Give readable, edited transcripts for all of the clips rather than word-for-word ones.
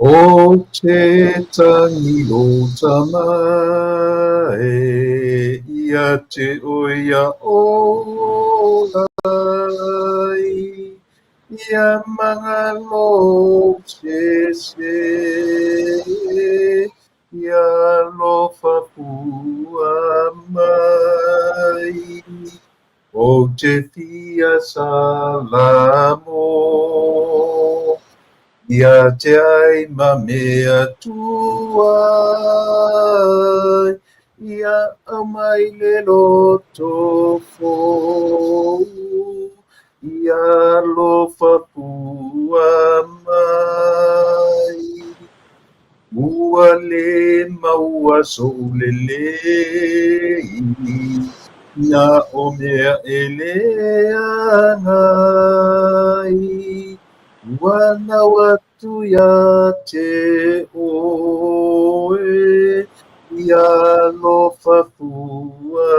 O te tangi o tama e ia te oe ia ola ai ia mangalo se se ia alofa fua mai o te fia salamo ia te ai ma mea tuai ia aumai le loto fou ia alofa fua mai. Ua le maua so'u lelei na o mea e leaga ai ua nau atu ia te oe ia alofa fua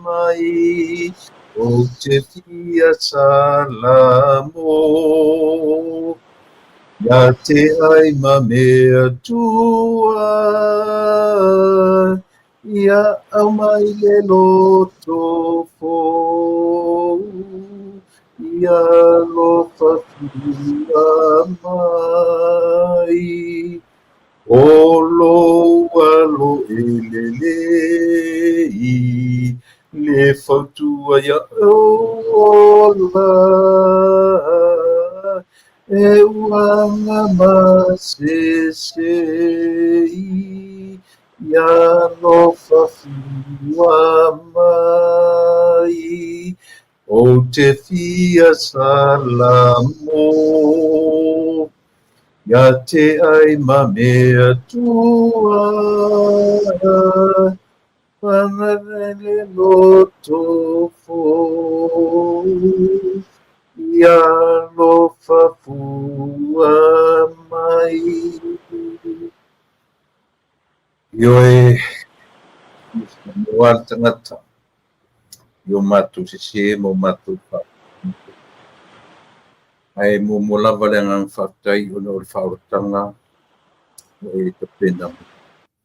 mai ou te fia salamo ia te ai ma mea tuai ia aumai le loto fou ia alofa fua mai. O lou alo e lelei le fautua ia ola e uaga masese ia alofa fua mai. Ou te fia salamo ia te ai ma mea tuai le loto fou ia alofa fua mai. Ioe, moa le tagata i o matou sesē ma o matou faaletonu. Ae muamua lava le agaga faafetai ona o le faaolataga ua e tapena mai.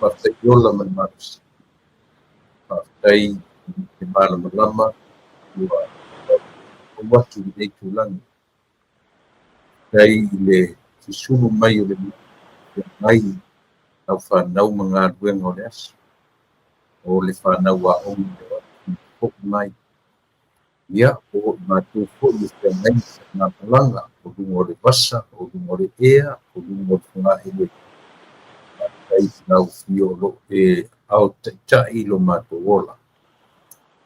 Faafetai i ola ma le malosi. Faafetai i le malamalama ua ou atu i lenei tulaga. Faafetai i le susulu mai o le feagai lau fanau ma galuega o le aso. O le fanau aoga e o atu foi mai. Ia, o i matou foi e feagai ma malaga o luga o le vasa, o luga o le ea, o luga o le fogaele. Faafetai i lau afio o lo o e ao taitai i lo matou ola.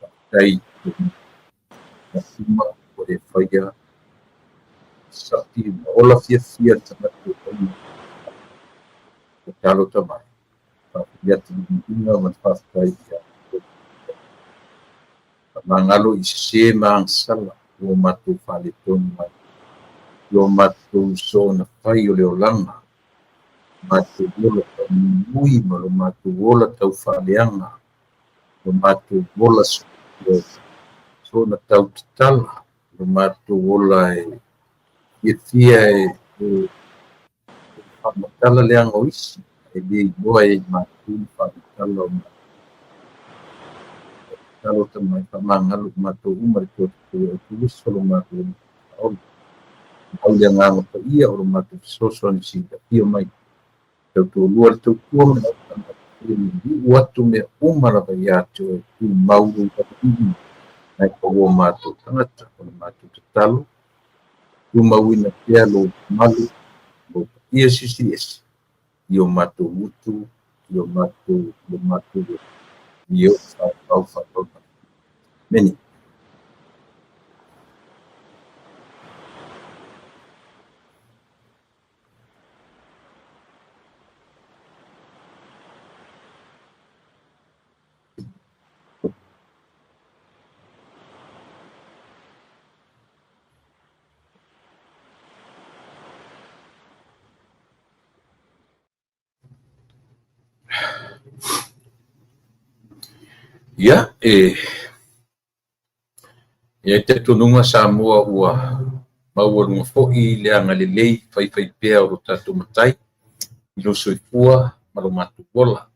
Faafetai i uma ua e faia sapi ma ola fiafia le tagata o tatalo mai. Faafetai atu i le ma le faafetai ia faamagalo i sesē ma agasala ua matou faaletonu ai i o matou soona fai o le olaga, matou ola taunuinui ma lo matou ola taufaaleaga, lo matou ola soona tautatala, lo matou ola e fiafia e faamatala leaga o isi, e le iloa e matou le faamatala o matou. Tatalo mai faamagalo i matou uma le toatele o Keriso lo matou Faaola. Au le agaga paia o lo matou fesoasoani silafia mai. Tautualua le tautua ma lau liu atu mea uma lava ia te oe tumau lou alii ae paua matou tagata o le matou tatalo. Tumauina pea lou mamalu, lou paia silisiliese i o matou gutu, i o matou, i o matou i o faapau faapau. Mene. Ia, e i ai talitonuga Samoa ua maualuga foi le agalelei faifaipea o lo tatou Matai. i lou soifua ma lo matou ola.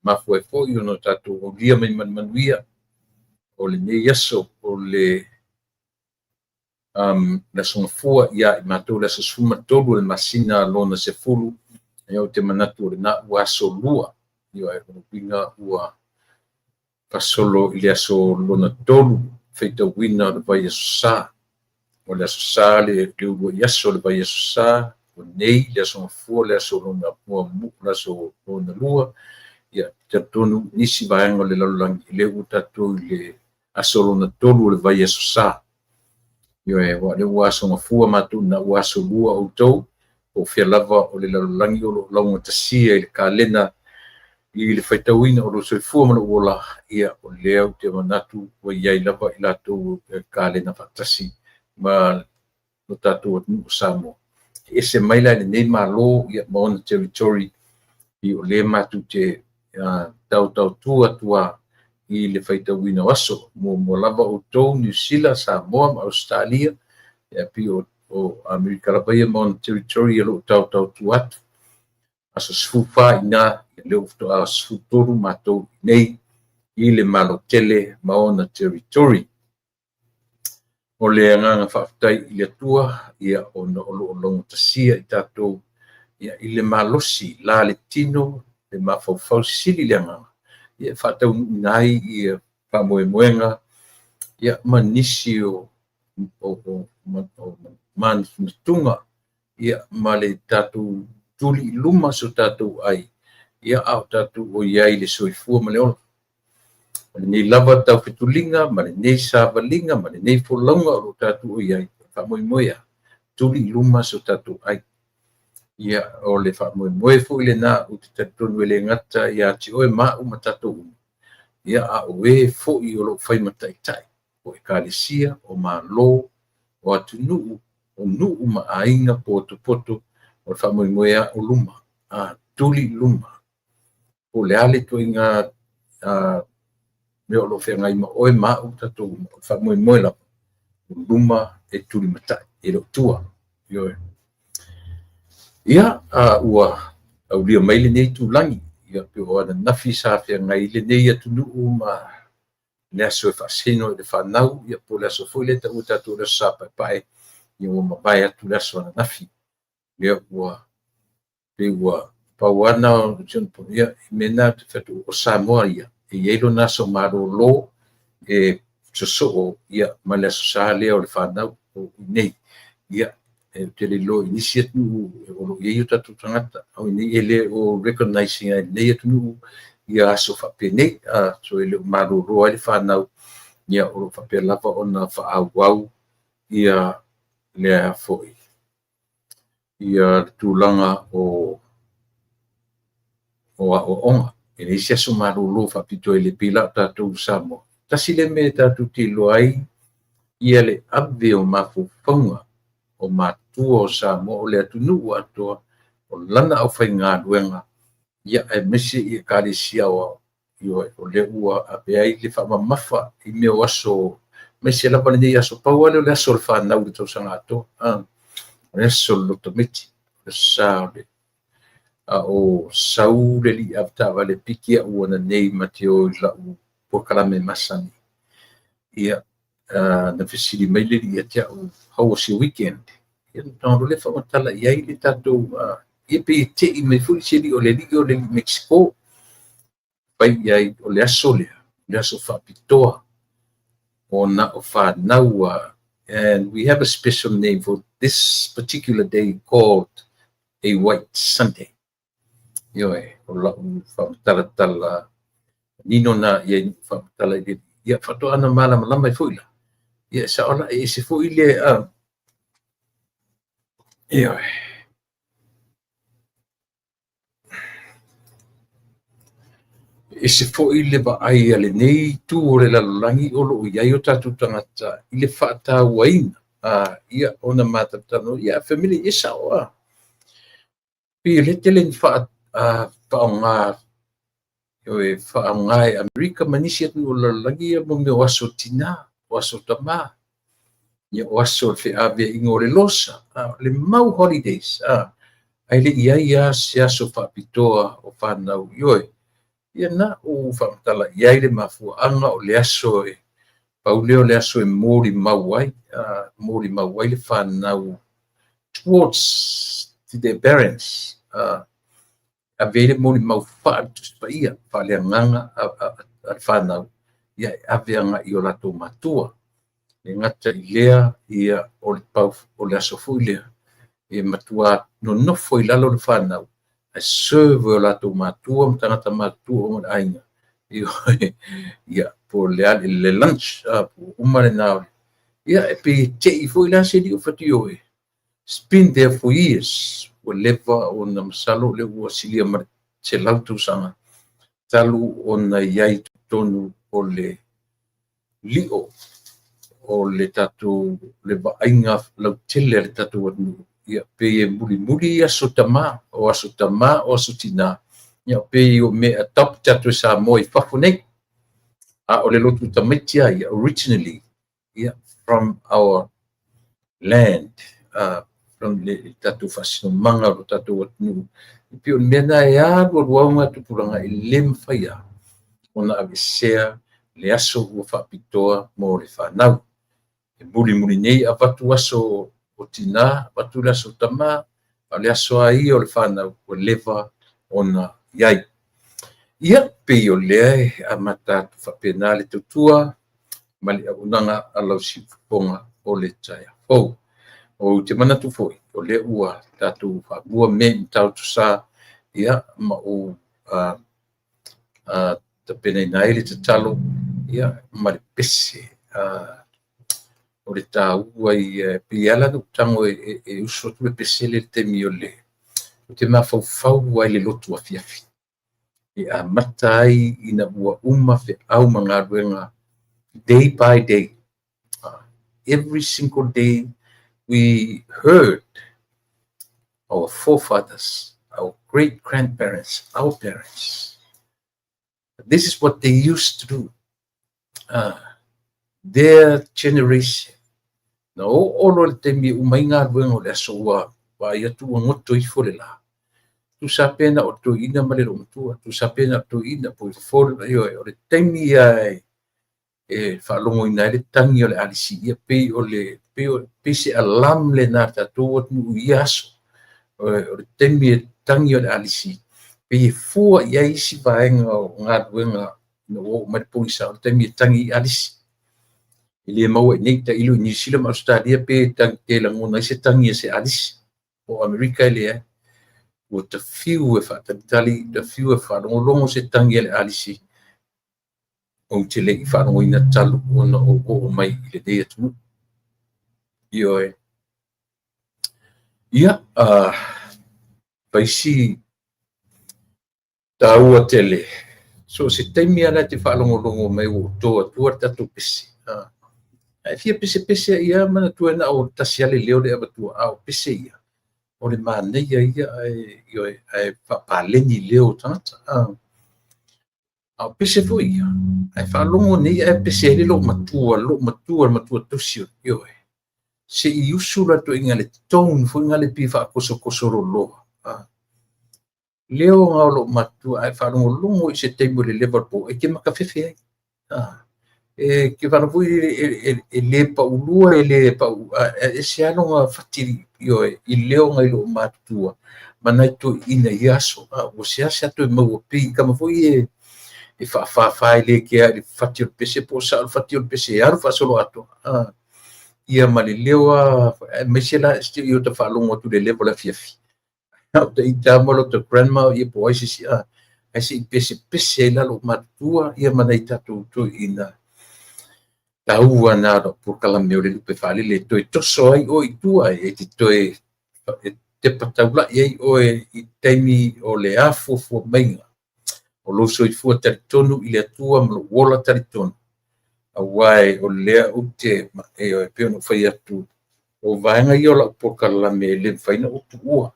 Mafua ai foi ona tatou aulia mai ma le manuia o lenei aso, o le Aso Gafua ia i matou le aso 13 o le masina lona 10. Ia, ou te manatu o lena ua aso 2. Ioe, o uiga ua faasolo i le aso lona 3 faitauina o le vaiaso Sa. O le aso Sa le uluai aso o le vaiaso Sa, o nei le Aso Gafua le aso lona muamua, le aso lona lua. Ia, talitonu nisi vaega o le lalolagi lea ua tatou i le aso lona 3 o le vaiaso Sa. Ioe, aua o lea ua aso Gafua matou, na ua aso 2 outou, po o fea lava o le lalolagi o lo o laugatasia i le kalena i le faitauina o lou soifua ma lou ola. Ia, o lea ou te manatu ua i ai lava i latou e kalena faatasi ma lo tatou atunuu o Samoa. E ese mai la i lenei Malo, ia, ma ona territory, i o lea matou te taotaotua atu lava i le faitauina o aso. Muamua lava outou Niu Sila, Samoa ma Ausetalia, ia pei o Amerika lava ia ma ona territory o lo o taotaotua atu. Aso 14 i ina, lea ua faatoa 13 matou nei i le Malo tele ma ona territory. O le agaga faafetai i le Atua, ia, ona o lo o laugatasia i tatou, ia, i le malosi la le tino, le mafaufau, sili le agaga, ia, e faataunuuina ai ia faamoemoega, ia, ma nisi o manatunatuga, ia, ma le tatou tuli i luma so tatou ai, ia, a o tatou o i ai i le soifua ma le ola. O lenei lava taufetuliga ma lenei savaliga ma lenei folauga o lo o tatou i ai, faamoemoe tuli i luma so tatou ai. Ia, o le faamoemoe foi lena ou te talitonu e le gata ia te oe ma au ma tatou uma, ia, a o e foi o lo o fai ma taitai o ekalesia, o malo, o atunuu, o nuu ma aiga potopoto, o le faamoemoe lava o luma, tuli i luma. Po o le a le ituaiga mea o lo o feagai ma oe ma au tatou uma, o le faamoemoe lava o luma e tulimatai, e le o tua. Ioe. Ia, ua aulia mai lenei itulagi, ia, pei o ananafi sa feagai ai lenei atunuu ma le aso e faasino i le fanau, ia, po o le aso foi lea e taua e tatou o le aso Sa Paepae, ia, ua mavae atu le aso ananafi. Ia, ua pei ua pau lava na o ia, mea na ou te fai atu, o Samoa ia, e i ai lona aso malolo e sosoo, ia, ma le aso Sa lea o le fanau o nei. Ia, ou te le iloa i nisi atunuu o lo o i ai o tatou tagata, o nei e le o recognize ina e lenei atunuu ia aso faapenei. So e le o malolo ai le fanau, ia, o lo o faapea lava ona faaauau ia lea foi ia le tulaga o aoaoga. E leai se aso malolo faapitoa i le pei la o tatou i Samoa. Tasi le mea tatou te iloa ai ia le ave o mafaufauga o matua o Samoa, o le atunuu atoa, o lana aufaigaluega, ia, aemaise i ekalesia aoao. Ioe, o lea ua ave ai le faamamafa i mea o aso, aemaise lava lenei aso. Pau lava lea o le aso o le fanau i le tausaga atoa. O le aso o le lotometi, le sa o le a o sau le alii avetaavale piki au ananei ma te o i lau polokalame masani. Ia, na fesili mai le alii ia te au, "How was your weekend?" Ia, na ona lea faamatala i ai le tatou, ia, pei e tei mai foi se alii o le alii o le Mexico. Fai i ai, o le aso lea, o le aso faapitoa ona o fanau. And we have a special name for this particular day called a White Sunday. Ioe, o lau faamatalatala nino na ia i faamatala i le ia faatoa na malamalama ai foi la. Ia, sao la, e ese foi le ioe. Ese foi le vaai a lenei itu o le lalolagi o lo o i ai o tatou tagata i le faatauaina, ia, ona matamatala, ia, family, ia, sao a. Pei o le tele ni faaaoga, e faaaoga e Amerika ma nisi atunuu o le lalolagi ia mo mea o aso tina, o aso tamā, ia, o aso o le feaveaiga o le losa, le mau holidays. Ae le i ai lava se aso faapitoa o fanau, ioe, ia na ou faamatala i ai le mafuaaga o le aso e pau lea o le aso e molimau ai, molimau ai le fanau towards to their parents, ave ai le molimau faale-Tusi Paia, faale-agaga a le fanau, ia e ave agai i o latou matua. E le gata i lea, ia o le pau o le aso foi lea e matua nonofo i lalo le fanau ae serve e o latou matua ma tagata matutua uma o le aiga, ia, po o le a le lunch, uma lena. Ia, e pei e te i foi la se lio fatioe. It's been there for years. Ua leva ona masalo o lea ua silia ma le 100 tausaga talu ona i ai i totonu o le lio o le tatou le vaaiga lautele a le tatou atunuu. Ia pei e mulimuli aso tama, o aso tama o aso tina, ia pei o mea adopt atu e Samoa i fafo nei. A o le lotu tamaiti lava ia originally, ia, from our land, from le tatou faasinomaga o le tatou atunuu. E pei o le mea lena e alu alu ai ona tupulaga e le mafai lava ona aveesea le aso ua faapitoa mo le fanau. E mulimuli nei avatu aso o tina, avatu le aso tama, a o le aso lava ia o le fanau ua leva ona i ai. Ia, pei o lea e amata atu faapena le tautua ma le auaunaga a lau siufofoga o le taeao fou. Ou te manatu foi, o lea ua tatou faamua mea i Matautu Sa, ia, ma ou tapenaina ai le tatalo, ia, ma le pese. O le taua ia, e pei e ala ona ou tago e usu atu le pese lea i le taimi o le, ou te mafaufau ai i le lotu afiafi. E amata ai ina ua uma feau ma galuega day by day. Every single day we heard our forefathers, our great-grandparents, our parents. This is what they used to do. Their generation. Na oo loa le taimi e uma ai galuega o le aso ua vaai atu ua goto ifo le la. Tusa pe na o le toeaina ma le loomatua, tusa pe na o le toeaina po o fofo, ioe, o le taimi lava e faalogoina ai le tagi o le alisi, ia pei o le pei se alarm lena a le tatou atunuu i ia aso. O le taimi e tagi o le alisi, pei e fua i ai isi vaega o galuega ina ua oo mai le pogisa, o le taimi e tagi ai alisi. E le maua i nei, tailo i Niu Sila ma Ausetalia pe te lagona ai se tagi a se alisi. O Amerika e leai. Ua tafiu e faatalitali, tafiu e faalogologo se tagi a le alisi. Ou te le i faalogoina talu ona ou oo mai i lenei atunuu. Ioe. Ia, faisi taua tele. So se taimi ala te faalogologo mai ua ou to atua le tatou pese. Ae fia pesepese ia manatua na o tasi lava le leo le avatua, a o pese ia, o le manaia ia ae, ioe, ae faapaleni leo o tagata. A o pese foi ia, ae faalogo nei ae pese ai le loomatua, le matua tausi, ioe. Se i usu la toeaiga le tone foi ngale pei faakosokoso loloa. Leo nga o loomatua ae faalogologo i se taimi o le leva o le po, e te makafefe ai. E ke whana foi e le paulua, e le pau, e se alo ngā whati, ioe, i leo ngai lo matua, ma nai toeaina i aso, ua seasea toe maua pei kama foi e faafāfā i le kea i le fati o le pese po o sao le fati o le pese e alu faasolo atoa. Ia ma le leo a, aemaise la i o ta faalogo atu i le leva o le afiafi. O ta ita ma lo ta grandma ia po o ai se isi, ae se i pesepese ai la loomatutua ia ma nai tatou toeaina. Taua na lau polokalame o le lupe faalele e toe toso ai oe i tua, e te toe e tepa taulai ai oe i taimi o le afuafua maiga o lou soifua talitonu i le Atua ma lou ola talitonu. Auā o lea ou te e pei ona ou fai atu, o vaega ia o lau polokalame e le mafai ona ou tuua.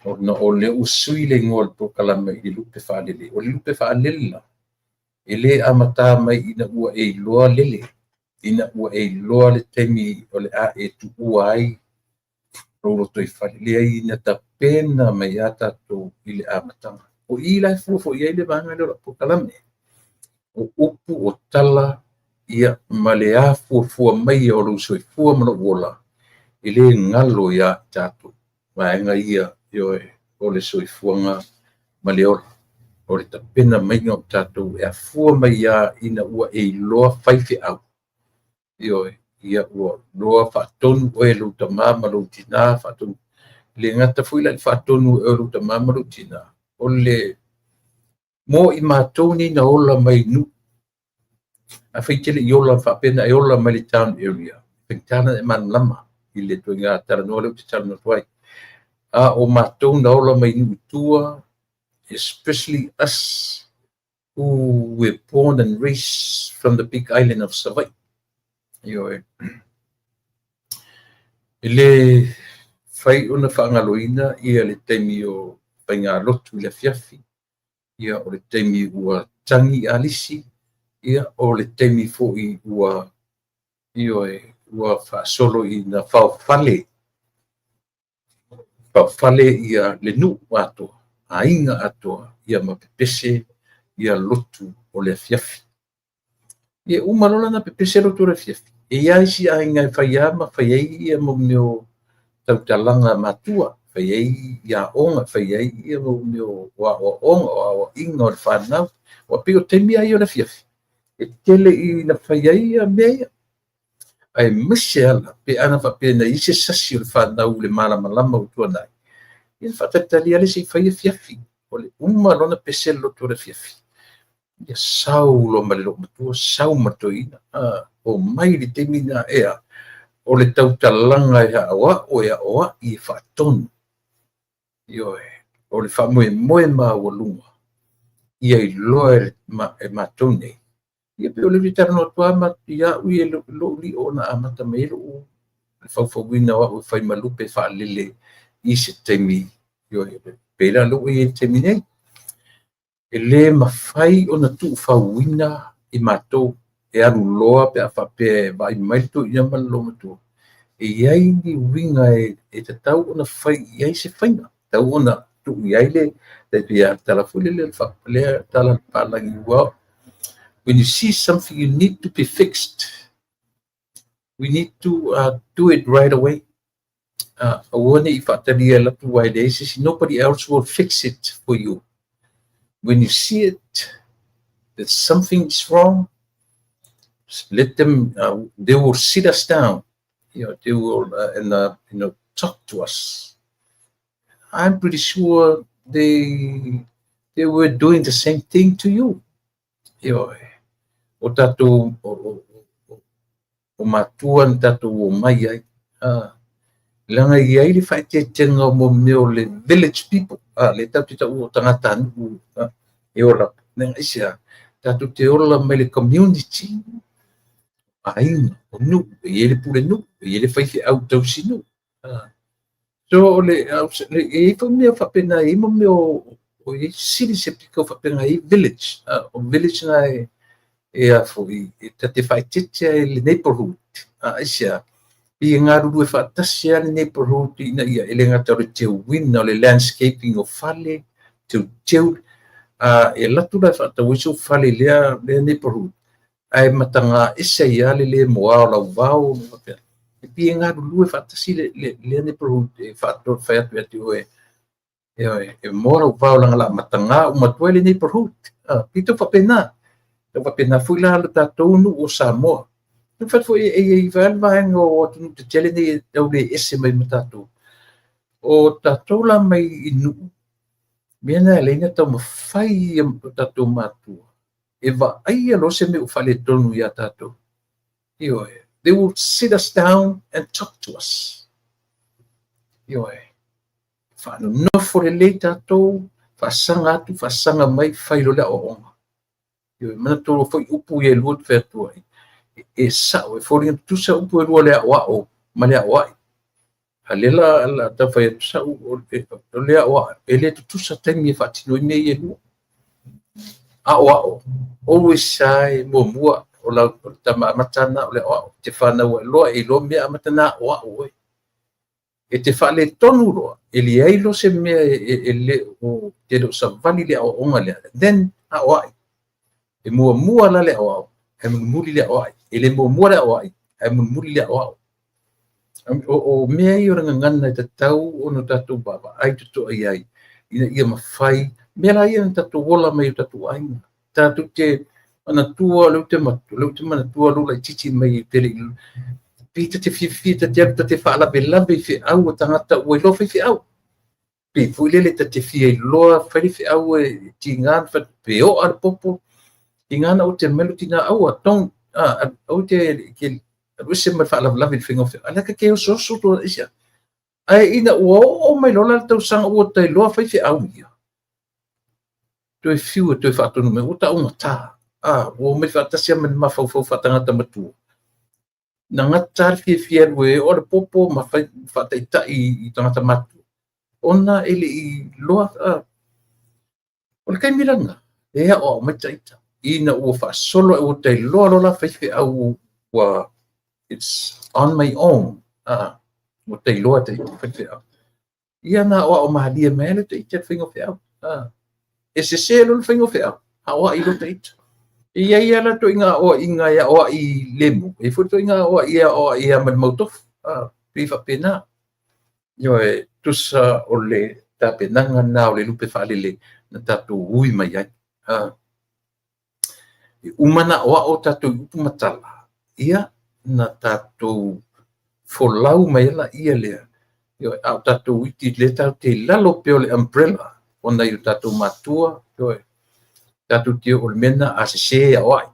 Ona o lea ua sui le igoa o le polokalame i le lupe faalele. O le lupe faalele la, e le amata mai ina ua e iloa lele, ina ua e iloa le taimi o le a e tuua ai lou lotoifale. Leai na tapena mai lava tatou i le amataga. O i la e fua foi i ai le vaega lea o lau polokalame. O upu, o tala, ia ma le afuafua mai o lou soifua ma lou ola, e le galo ia i tatou vaega ia, ioe, o le soifuaga ma le ola. O le tapena maiga o tatou e afua mai lava ina ua e iloa faifeau, ioe, ia ua iloa faatonu oe e lou tama ma lou tina, faatonu. E le gata foi la i le faatonu e lou tama ma lou tina, o le mo i matou nei na ola mai i nuu. Afai e te le i ola faapea na e ola mai le town area, faigata ona e malamalama i le ituaiga talanoa lea ou te talanoa atu ai. A o matou na ola mai nuu i tua, especially us who were born and raised from the big island of Savaii. Ioe. E le fai ona faagaloina ia le taimi o faigalotu i le afiafi, ia o le taimi ua tagi alisi, ia o le taimi foi ua, ioe, ua faasolo ina faofale, faofale ia le nuu atoa, aiga atoa, ia ma pepese ia lotu o le afiafi. Ia uma loa la ona pepese lotu o le afiafi, e i ai isi aiga e fai lava ma fai ai ia mea o tautalaga matua, fai ai ia aoga, fai ai ia mea o aoaoga, o aoaiga o le fanau. Ua pei o taimi lava ia o le afiafi, e tele ina fai ai ia mea ia. Aemaise lava pe ana faapea na i ai se sasi o le fanau i le malamalama ua tuanai, ia na faatalitali lava lea se i fai afiafi. O le uma loa ona pese le lotu o le afiafi, ia sau loa ma le loomatua, sau ma le toeaina, omai le taimi lena ea, o le tautalaga e aoao, e aoai, e faatonu. Ioe, o le faamoemoe maualuga ia iloa e matou nei. Ia pei o le talanoa atu lava ma ia au ia lou lio na amata mai ai lou faufauina o au e fai ma lupe faalele i se taimi, ioe, pei la lea ua i ai i le taimi nei. E le mafai ona tuufauina i matou e alu loa pe a faapea e vaai mai le toeaina ma le loomatua. E i ai ni uiga e tatau ona fai i ai se faiga, tatau ona tuu i ai le tala foi lele lea tala papalagi, well, when you see something you need to be fixed, we need to do it right away. Aua ne i faatalia e latu ai leai se isi, nobody else will fix it for you. When you see it, that something is wrong, let them, they will sit us down. They will and talk to us. I'm pretty sure they were doing the same thing to you. O tatou o matua na tatou o mai ai. Leaga e i ai le faaeteetega o mea o le village people. Le tatou te taua o tagata nuu e ola. Leaga aisea, tatou te ola mai le community. Aiga, o nuu, e i ai le pule nuu, e i ai le faifeau tausi nuu. So o le, e i ai foi mea faapena, e i ai mo mea o i ai sili se pito faapena, e i ai village. O village na e a foi, e ta te faaeteete ai le neighborhood. Aisea, pei e galulue faatasi lava le neighborhood ina ia e le gata o le teuina o le landscaping o fale, teuteu, e alu atu la e faatau ai sou fale i lea neighborhood, ae mataga ese ai lava le le moa o lau vao. E pei e galulue faatasi lea neighborhood e fai atu ia te oe, e moa lau vao leaga o le a mataga uma atu ai le neighborhood. Pei tau faapena. Tau faapena foi la le tatou nuu o Samoa. E fai foi e i ai le vaega o atunuu tetele nei e tau le ese mai ma tatou. O tatou la mai i nuu, mea na e ala ai ona taumafai o tatou matua e vaaia loa se mea ua faaletonu ia tatou. Ioe, they will sit us down and talk to us. Ioe, faanonofo lelei tatou, faasaga atu, faasaga mai, fai loa le aoaoga. Ioe, manatua foi upu ia e lua te fai atu ai. E sao, e foliga tutusa upu e lua le aoao ma le aoai. A lea la tau fai atu sau, o le aoao, e le tutusa taimi e faatino ai mea ia e lua. Aoao, always e muamua o lau tama amata na o le aoao. Te whanau ai loa e iloa mea amata na aoao oe. E te faaletonu loa, e leai loa se mea e le o te le o savali le aoaoga lea, then aoai. E muamua la le aoao, ae mulimuli le aoai. E le muamua le aoai, ae mulimuli le aoao. O mea ia o le gagana e tatau ona tatou vaavaai totoa i ai, ina ia mafai, mea la ia na tatou ola mai o tatou aiga. Tatou te manatua, o lea ou te manatua lou laitiiti mai ou te le i pei ta te fiafia, ta te alu ta te faalavelave i feau a tagata ua iloa faifeau. Pei foi lele ta te fia iloa fai le feau e tiga pe oa le popo. Tiga na ote mai lou tina, aua, don't, aua te alu ese ma le faalavelave i le faiga o feau. A lea te osooso tua isia. Ae ina ua oo mai loa la le tausaga ua ta iloa faifeau ia, toe fiu e toe faatonu mai, ua taugata. Ua omai faatasi ma le mafaufau faatagata matua. Na gata le fiafia alu e oo le popo ma fai faataitai i tagata matutua, ona e le i iloa. O le taimi la lena, e aoao mai ita. Ina ua faasolo ua ta iloa loa la faifeau ua it's on my own. Ua ta iloa ta ita faifeau. Ia na aoao malie mai le ta ita le faiga o feau. E sese loa le faiga o feau, aoai loa ta ita. E iai lava ituaiga aoaiga e aoai lemu, e i ai foi ituaiga aoai e aoai ai ma le mautofu. Pei faapena. Ioe, tusa o le tapenaga lena o le lupe faalele na tatou ui mai ai. E uma na aoao tatou i upu ma tala, ia na tatou folau mai ai laia lea. Ioe, a o tatou iti lea tatou te i lalo pea o le umbrella o nai o tatou matua, ioe, tatou te o le mea lena, a sese e aoai.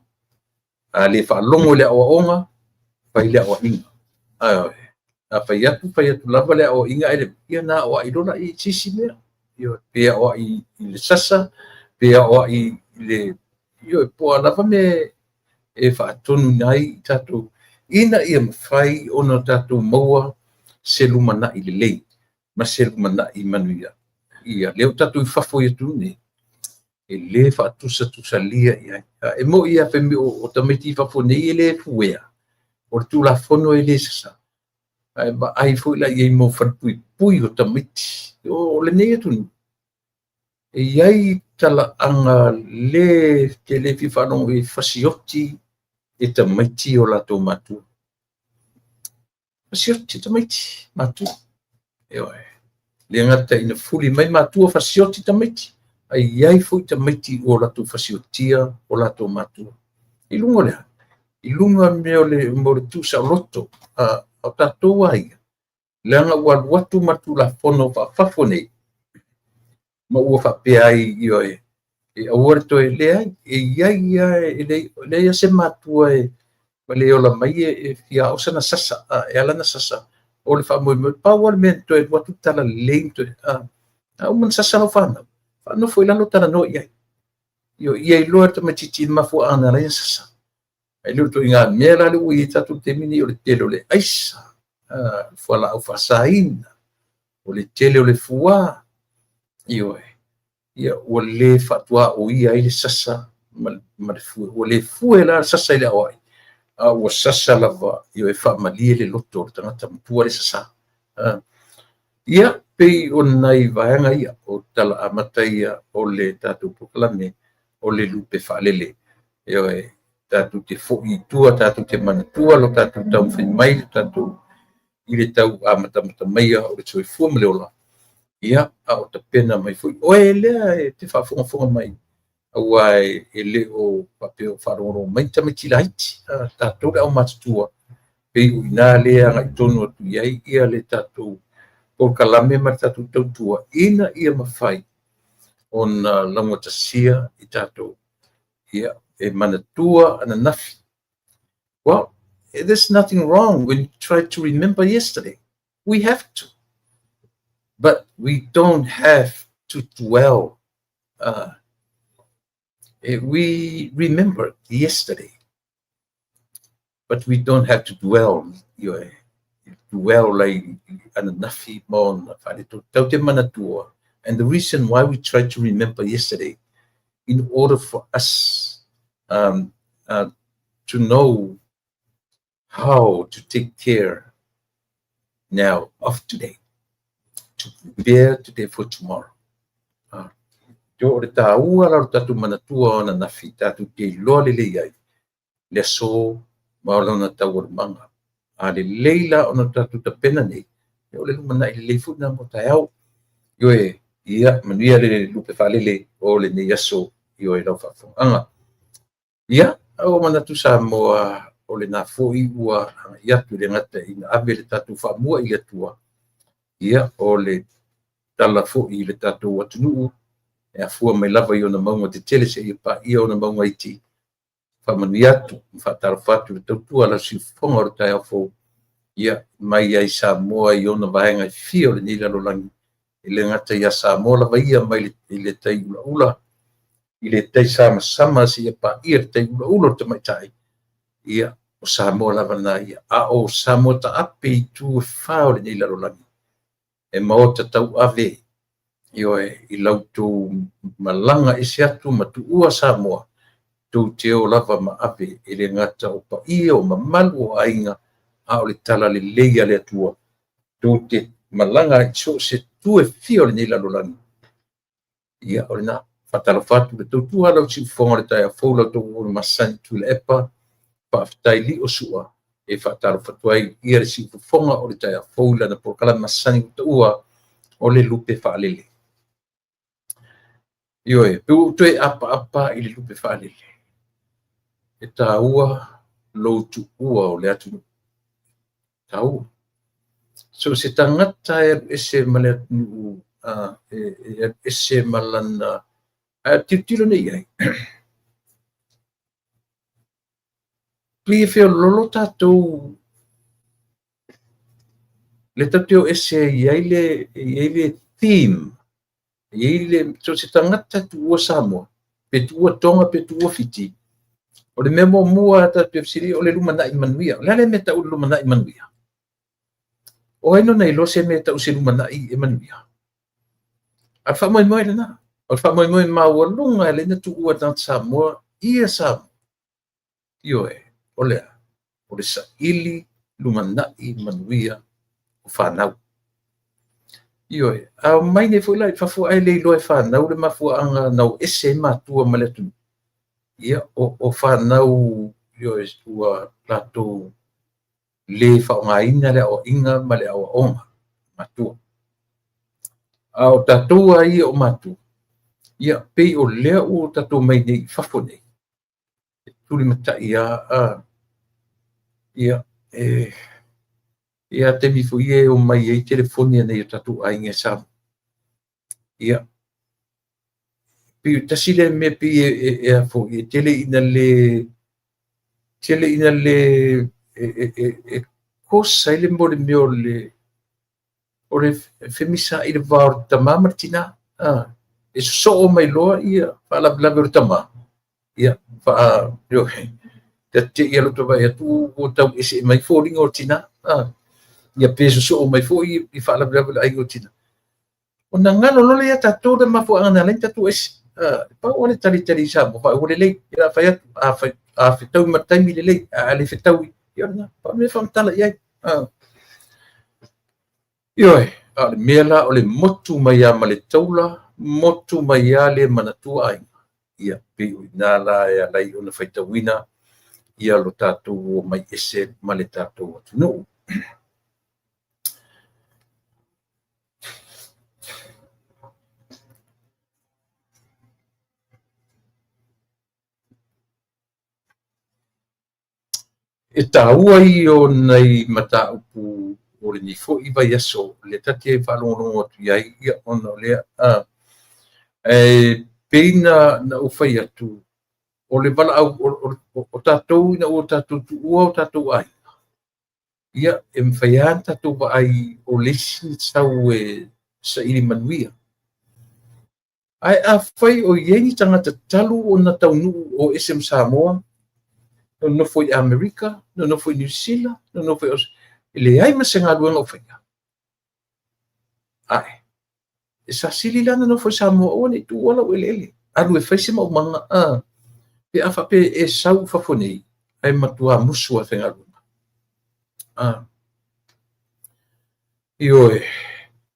A le faalogo i le aoaoga, fai le aoaiga. A fai atu, fai atu lava le aoaiga, ae ia na aoai loa la i se isi mea. Ioe, pe aoai i le sasa, pe aoai i le, ioe, po o a lava mea e faatonu ai i tatou, ina ia mafai ona tatou maua se lumanai lelei ma se lumanai manuia. Ia, lea ua tatou i fafo i atunuu nei, e le faatusatusalia i ai. E moni lava fai mai o tamaiti i fafo nei e le fuea, o le Tulafono e le sasa. Ae vaai foi la i ai mo falepuipui o tamaiti. O lenei atunuu, e i ai talaaga le te le fia faalogo i fasioti e tamaiti o latou matua. Fasioti tamaiti, matua. Ioe. Le gata ina fuli mai matua fasioti tamaiti, ae i ai foi tamaiti ua latou fasiotia o latou matua. I luga o le a? I luga mea o le tuusaoloto o tatou a ia, leaga ua alu atu ma le Tulafono faafafo nei, ma ua faapea ai, ioe, e aua le toe leai, e i ai lava, e leai se matua e le ola mai e fia ao sana sasa, e ala na sasa, o le faamoemoe, pau lava le mea na toe alu atu tala lelei, toe, a uma na sasa lau fanau, faanofo i lalo talanoa i ai. Ia iloa le tamaitiiti i le mafuaaga na ala ai ona sasa. Ae le o le ituaiga mea la lea ua i ai tatou i le taimi lenei, o le tele o le aisa, fualaau faasaina, o le tele o le fuā, ioe, ia ua le faatuaoia ai le sasa ma le fue. Ua le fue la le sasa i le aoai, a ua sasa lava, ioe, faamalie le loto o le tagata matua le sasa. Ia, pei o nai vaega ia, o tala amata ia o le tatou polokalame o le lupe faalele. Ioe, tatou te foi i tua, tatou te manatua lo tatou taumafai mai, lo tatou i le tau amatamata maia o le soifua ma le ola, ia, a o tapena mai foi oe lea e te faafogafoga mai, aua e le o faapea o faalogologo mai tamaiti laiti, tatou le aumatutua, pei o i ina lea agai tonu atu i ai ia le tatou polokalame ma le tatou tautua, ina ia mafai ona laugatasia i tatou, ia, e manatua ananafi. Well, there's nothing wrong when you try to remember yesterday. We have to. But we don't have to dwell. We remember yesterday, but we don't have to dwell. Dwell like ananafi ma ona faaleto. Tau te manatua. And the reason why we try to remember yesterday, in order for us to know how to take care now of today. To prepare today for tomorrow. O le taua la o le tatou manatua o ananafi, tatou te iloa lelei ai le aso ma lona taualumaga. A lelei la ona tatou tapena nei, o le lumanai lelei foi lena mo taeao. Ioe, ia manuia le lupe faalele o lenei aso, ioe, lau faafofogaaga. Ia, ua manatu Samoa o lena foi ua agai atu e le gata ina ave le tatou faamua i le Atua, ia, o le tala foi i le tatou atunuu, e afua mai lava i ona mauga tetele seia paia ona mauga iti. Faamanuia atu ma faatalofa atu i le tautua a lau siufofoga o le taeao fou, ia, mai ai Samoa i ona vaega e fia o lenei lalolagi, e le gata ia Samoa lava ia mai i le tai ulaula, i le tai samasama seia paia le tai ulaula o le tamaitai, ia, o Samoa lava na ia, a o Samoa taape i itu e fa o lenei lalolagi, e maota tauave, ioe, i la outou malaga ese atu ma tuua Samoa, tou te o lava ma ave, e le gata o paia, o mamalu, o aiga, a o le tala lelei a le Atua, tou te malaga i so o se itu e fia o lenei lalolagi. Ia, o lena, faatalofa atu i le tautua a lau siufofoga o le taeao fou, la outou auauna masani Tuilaepa, faafetai lio sua, e faatalofa atu ai ia le siufofoga o le taeao fou i lana polokalame masani ua taua o le lupe faalele. Ioe, pe ua ou toe apaapa i le lupe faalele, e taua lou tuua o le atunuu. Taua. So se tagata e alu ese ma le atunuu, e alu ese ma lana, ae tilotilo nei i ai. Pei e feololo tatou, le tatou te o ese e i ai le theme, e i ai le, so se tagata tuua Samoa, pe tuua Toga, pe tuua Fiti, o le mea muamua tatou te fesili, o le lumanai manuia. O le a le mea tau o le lumanai manuia? O ai nona iloa se mea tau se lumanai e manuia? A o le faamoemoe lena. O le faamoemoe maualuga e ala ai ona tuua e le tagata Samoa ia Samoa. Ioe, o le a? O le saili lumanai manuia o fanau. Ioe, a omai nei foi la i fafo ae le iloa e fanau le mafuaaga na o ese ai matua ma le atunuu. Ia, o fanau, ioe, ua latou le faaaogaina le aoaiga ma le aoaoga matua. A o tatou lava ia o matua, ia, pei o lea ua tatou mai nei i fafo nei, e tulimatai lava, ia, e ia taimi foi e omai ai telefoni a nai o tatou aiga i Samoa. Ia, pei o tasi lea mea pei e a foi, e tele ina le e kosa ai le mo le mea o le femisaai i le va o le tamā ma le tinā. E sosoo mai loa ia faalavelave o le tamā. Ia, te ia loto vai atu ua tau ese mai foliga o le tinā. Ia pe sosoo mai foi i faalavelave o le aiga o tinā. Ona galo loa lea ia tatou le mafuaaga na ala ai ona tatou ese. Pau lava le talitali i Samoa, faai ua lelei, ia la fai atu, a fetaui ma le taimi lelei, a le fetaui, ia o lena, pau le mea faamatala i ai. Ioe, a o le mea la o le motu mai lava ma le taula, motu mai lava le manatua aiga. Ia, pei o i ina la e ala ai ona faitauina ia lo tatou omai ese ma le tatou atunuu. E taua ia o nai mataupu o lenei foi vaiaso, lea ta te faalogologo atu i ai, ia, ona o lea, e pei na ou fai atu, o le valaau, o tatou ina ua tatou tuua o tatou aiga, ia, e mafai lava ona tatou vaai o le isi sau e saili manuia. Ae afai o i ai ni tagata talu ona taunuu o ese ma Samoa, nonofo i Amerika, nonofo i Niu Sila, nonofo i Australia, e leai ma se galuega o faia. Ae, e sasili la nonofo i Samoa, aua ne i tuua lau eleele, alu e fai se maumaga, pe a faapea e sau i fafo nei, ae matua musu lava e faigaluega. Ioe.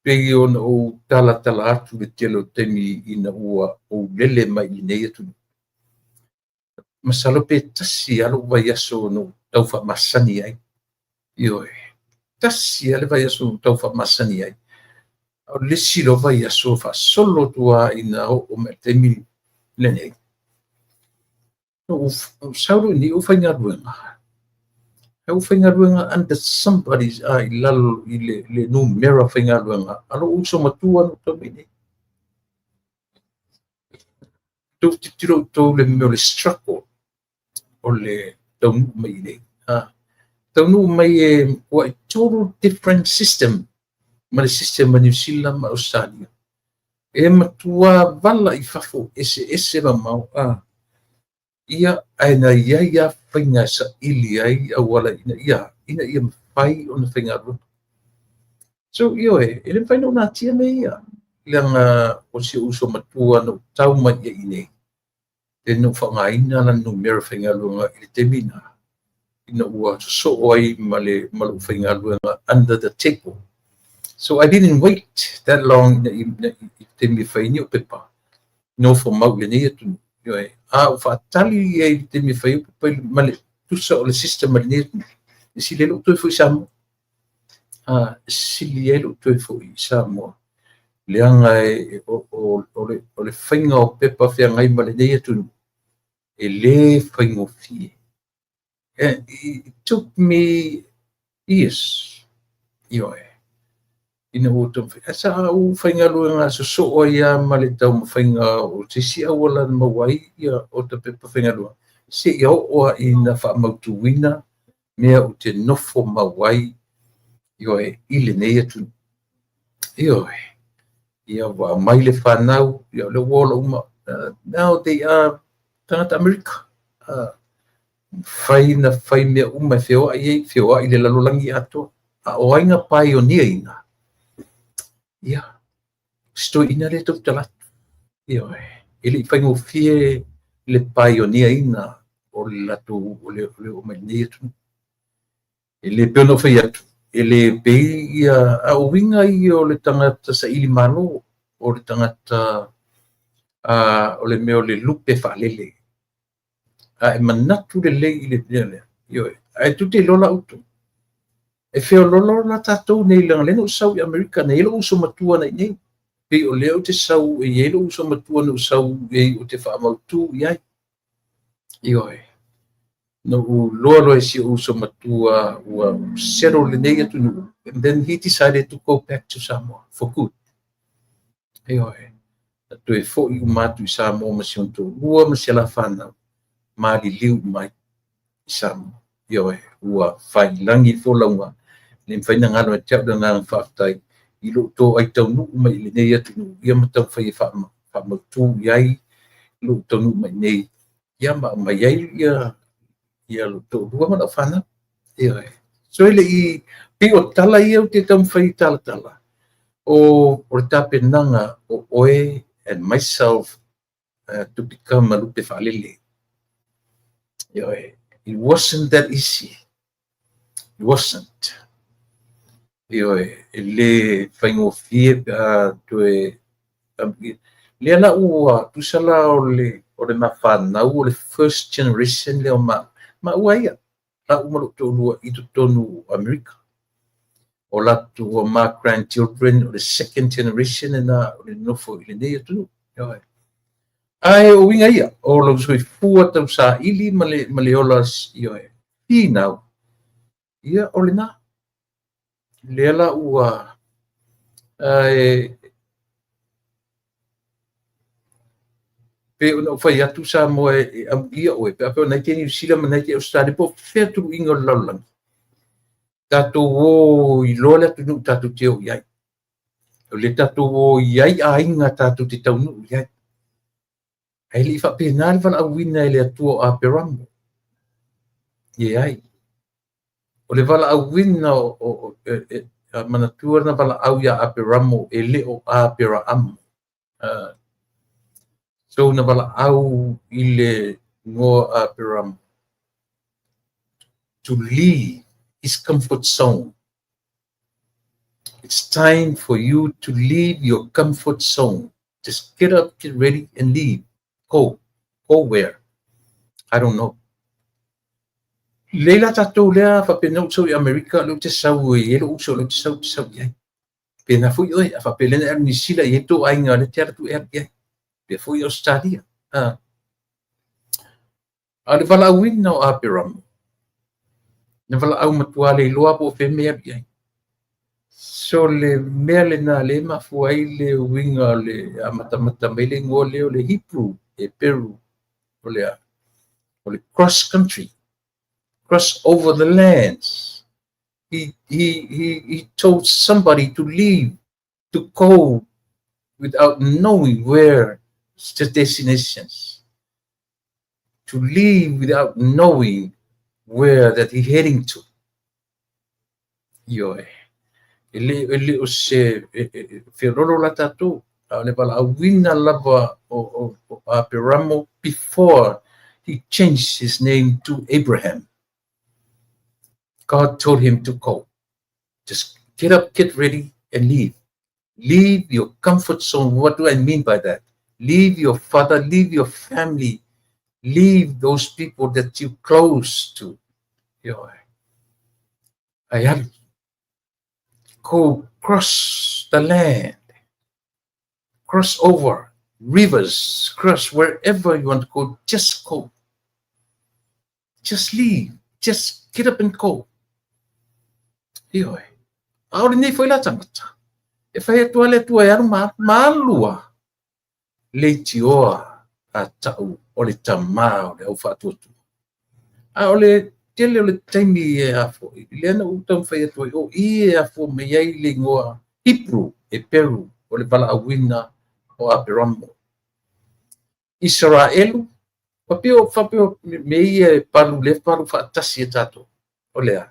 Pei ona ou talatala atu le tele o taimi ina ua ou lele mai i lenei atunuu. Masalo pe tasi lava lou vaiaso na ou tau faamasani ai. Ioe, tasi lava le vaiaso na ou tau faamasani ai. A o le isi loa vaiaso faasolo atu lava ina oo mai i le taimi lenei. Na ou sau loa i inei ou faigaluega. Ae ou faigaluega under somebody's i lalo i le numera faigaluega a lou uso matua na ou tau mai i inei. Tou tilotilo outou i le mea o le struggle o le taunuu mai i inei. Taunuu mai e matuai total different system ma le system a Niu Sila ma Ausetalia. E matua vala i fafo eseese mamao. Ia, ae na i ai lava faiga e saili ai auala ina ia mafai ona faigaluega. So, ioe, e le mafai ona ou natia mea ia, leaga o si ou uso matua na ou tau mai i inei, e na ou faaaogaina lana numera faigaluega i le taimi lena, ina ua sosoo ai ma lou faigaluega under the table. So I didn't wait that long i le taimi e fai ai ni ou pepa, nofo mau i lenei atunuu. Ioe, a ou faatali i ai i le taimi e fai ai ou pepa ma le tusa o le system a lenei atunuu, e sili ai lou toe foi i Samoa. E sili ai lou toe foi i Samoa, leaga o le faiga o pepa feagai ma lenei atunuu, e le faigofie. It took me years, ioe, ina ua taumafai. Ae sa ou faigaluega sosoo ai lava ma le taumafaiga o se isi auala na maua ai ia o ta pepa faigaluega, seia oo lava ina faamautuina mea ou te nofo mau ai, ioe, i lenei atunuu. Ioe, ia ua aumai le fanau, ia o lea ua ola uma. Now they are tagata Amerika. Mafai na fai mea uma e feoai ai, feoai le lalolagi atoa. A o ai na pioneer ina? Ia, si toeaina lea e tautala atu. Ioe, e le i faigofie le pioneer ina o le latou o le oo mai lenei atunuu. E le pei ona ou fai atu, e le pei ia a o uiga ia o le tagata saili malo, o le tagata o le mea o le lupe faalele. A e manatu lelei i le mea lea, ioe, ae tou te iloa la outou. E feoloolo la tatou nei, leaga lea na ou sau i Amerika, na i ai lou uso matua na i inei. Pei o lea ou te sau e i ai lou uso matua na ou sau i ai ou te faamautu i ai. Ioe, na ou iloa loa e si ou uso matua ua settle lenei atunuu, and then he decided to go back to Samoa for good. Ioe, na toe foi uma atu i Samoa ma si ona toalua ma si ala fanau, maliliu mai i Samoa. Ioe, ua failagi le folauga, le mafai ona galo ia te au le agaga faafetai i lou toai taunuu mai i lenei atunuu, ia ma taumafai e faamautu i ai lou taunuu mai nei, ia ma aumai ai ia lou toalua ma lau fanau. Ioe. So e le i pei o tala ia ou te taumafai e talatala, o le tapenaga o oe and myself to become a lupe faalele. Ioe, it wasn't that easy. It wasn't. Ioe, e le faigofie pe a toe lea la ua tusa la o le mafanau o le first generation lea o maua ia lau ma lou toalua i totonu o Amerika. O latou o ma grandchildren o le second generation lena o le nofo i lenei atunuu. Ioe. Ae o uiga ia, o lou soifua tausaili ma le ola, ioe, finau, ia o lena. Lea la ua pe ona ou fai atu Samoa e amuia oe, pe a pe o nai te Niu Sila ma nai te Australia, po o fea tuluiga o le lalolagi. Tatou o iloa le atunuu tatou te o i ai. O le tatou o i ai aiga tatou te taunuu i ai. Ae le i faapena le valaauina e le Atua o Aperamo. E ai. O le valaauina o manatua na valaau ia Aperamo e le o Aperaamo. So na valaau i le igoa Aperamo to leave his comfort zone. It's time for you to leave your comfort zone. Just get up, get ready, and leave. Go. Go where? I don't know. Lei la tatou lea faapena ou sau i Amerika lea ou te sau e i ai lou uso lea ou te sau, te sau i ai. Pena foi oe, a faapea lea na e alu i Niu Sila e i ai tou aiga lea e te alu atu e alu i ai. Pea foi i Ausetalia. A o le valaauina o Aperamo, na valaau matua le iloa po o fea mea e alu i ai. So le mea lena lea e mafua ai le uiga o le amatamata mai le igoa lea o le Hebrew, Heperu, o le a? O le cross country, cross over the lands. He told somebody to leave, to go without knowing where the destinations. To leave without knowing where that he heading to. Ioe. E le, e le o se e, feololo la tatou, a o le valaauina lava o Aperamo before he changed his name to Abraham. God told him to go. Just get up, get ready, and leave. Leave your comfort zone. What do I mean by that? Leave your father, leave your family, leave those people that you close to. Ioe. Ae alu. Go cross the land. Cross over rivers, cross wherever you want to go. Just go. Just leave. Just get up and go. Ioe. A o lenei foi la tagata, e fai atu lava le Atua e alu ma alu, ma alu lava. Leitioa a tau o le tamā o le au faatuatua. A o le tele o le taimi e a foi, lea na ou taumafai atu ai, o i e afua mai ai le igoa Hebrew, Heperu, o le valaauina o Aperamo. Isaraelu, faapea, faapea mea ia e palu lea palu faatasi e tatou. O le a?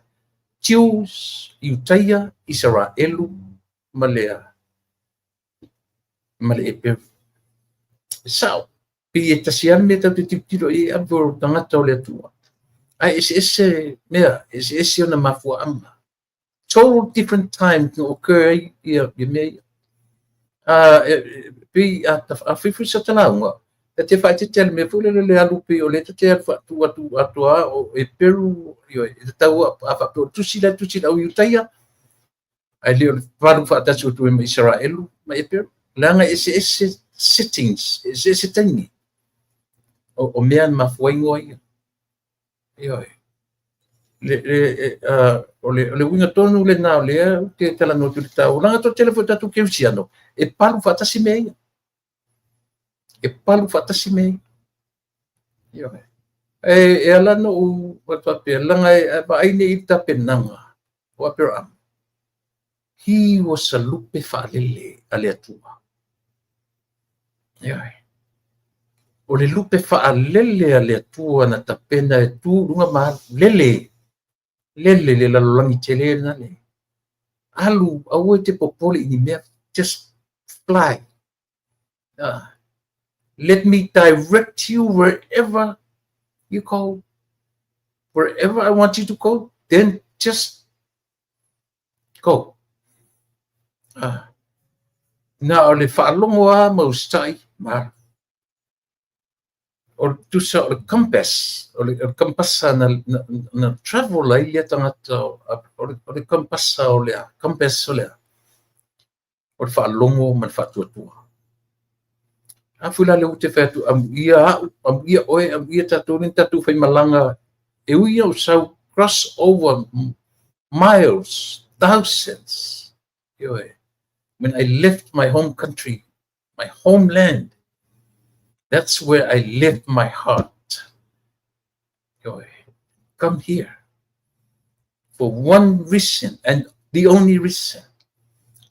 Jews, Iutaia, Isaraelu ma le a? Ma le Heperu. E sao, pei e tasi lava le mea tatou te tilotilo i ai e ave o tagata o le Atua. Ae eseese mea, eseese ona mafuaaga. Total different time na occur ai ia mea ia. Pei a fai foi sa talauga, e te faaeteete le mea foi lele le alu pei o lea ta te alu faatu atu atoa o Heperu, ioe, e tatau a faapea o le tusi la e tusi i le au Iutaia, ae le o le palu faatasi atu ai ma Isaraelu ma Heperu. Leaga e eseese settings, eseese taimi o mea na mafua ai igoa ia. Ioe. O le uiga tonu lena o lea ou te talanoa atu i le taua. Leaga toatele foi o tatou kerisiano, e palu faatasi mea ia. E palu faatasi mea ia. Ioe. E ala ona ou faapea, leaga e vaai nei i le tapenaga o Aperamo. He was a lupe faalele a le Atua. Ioe. O le lupe faalele a le Atua na tapena e tu i luga ma alu. Lele. Lele le lalolagi tele lena le. Alu, aua e te popole i ni mea. Just fly. Let me direct you wherever you go. Wherever I want you to go, then just go. Na o le faalogo lava ma usitai ma alu. O le tusa o le compass, o le kampasa na travel ai lea tagata, o le kampasa o le a, compass o le a, o le faalogo ma le faatuatua. A foi la lea ou te fai atu, amuia au, amuia oe, amuia tatou lea na tatou faimalaga, e ui ina ou sau cross over miles, thousands. Ioe. When I left my home country, my homeland, that's where I left my heart. Ioe. Come here for one reason and the only reason,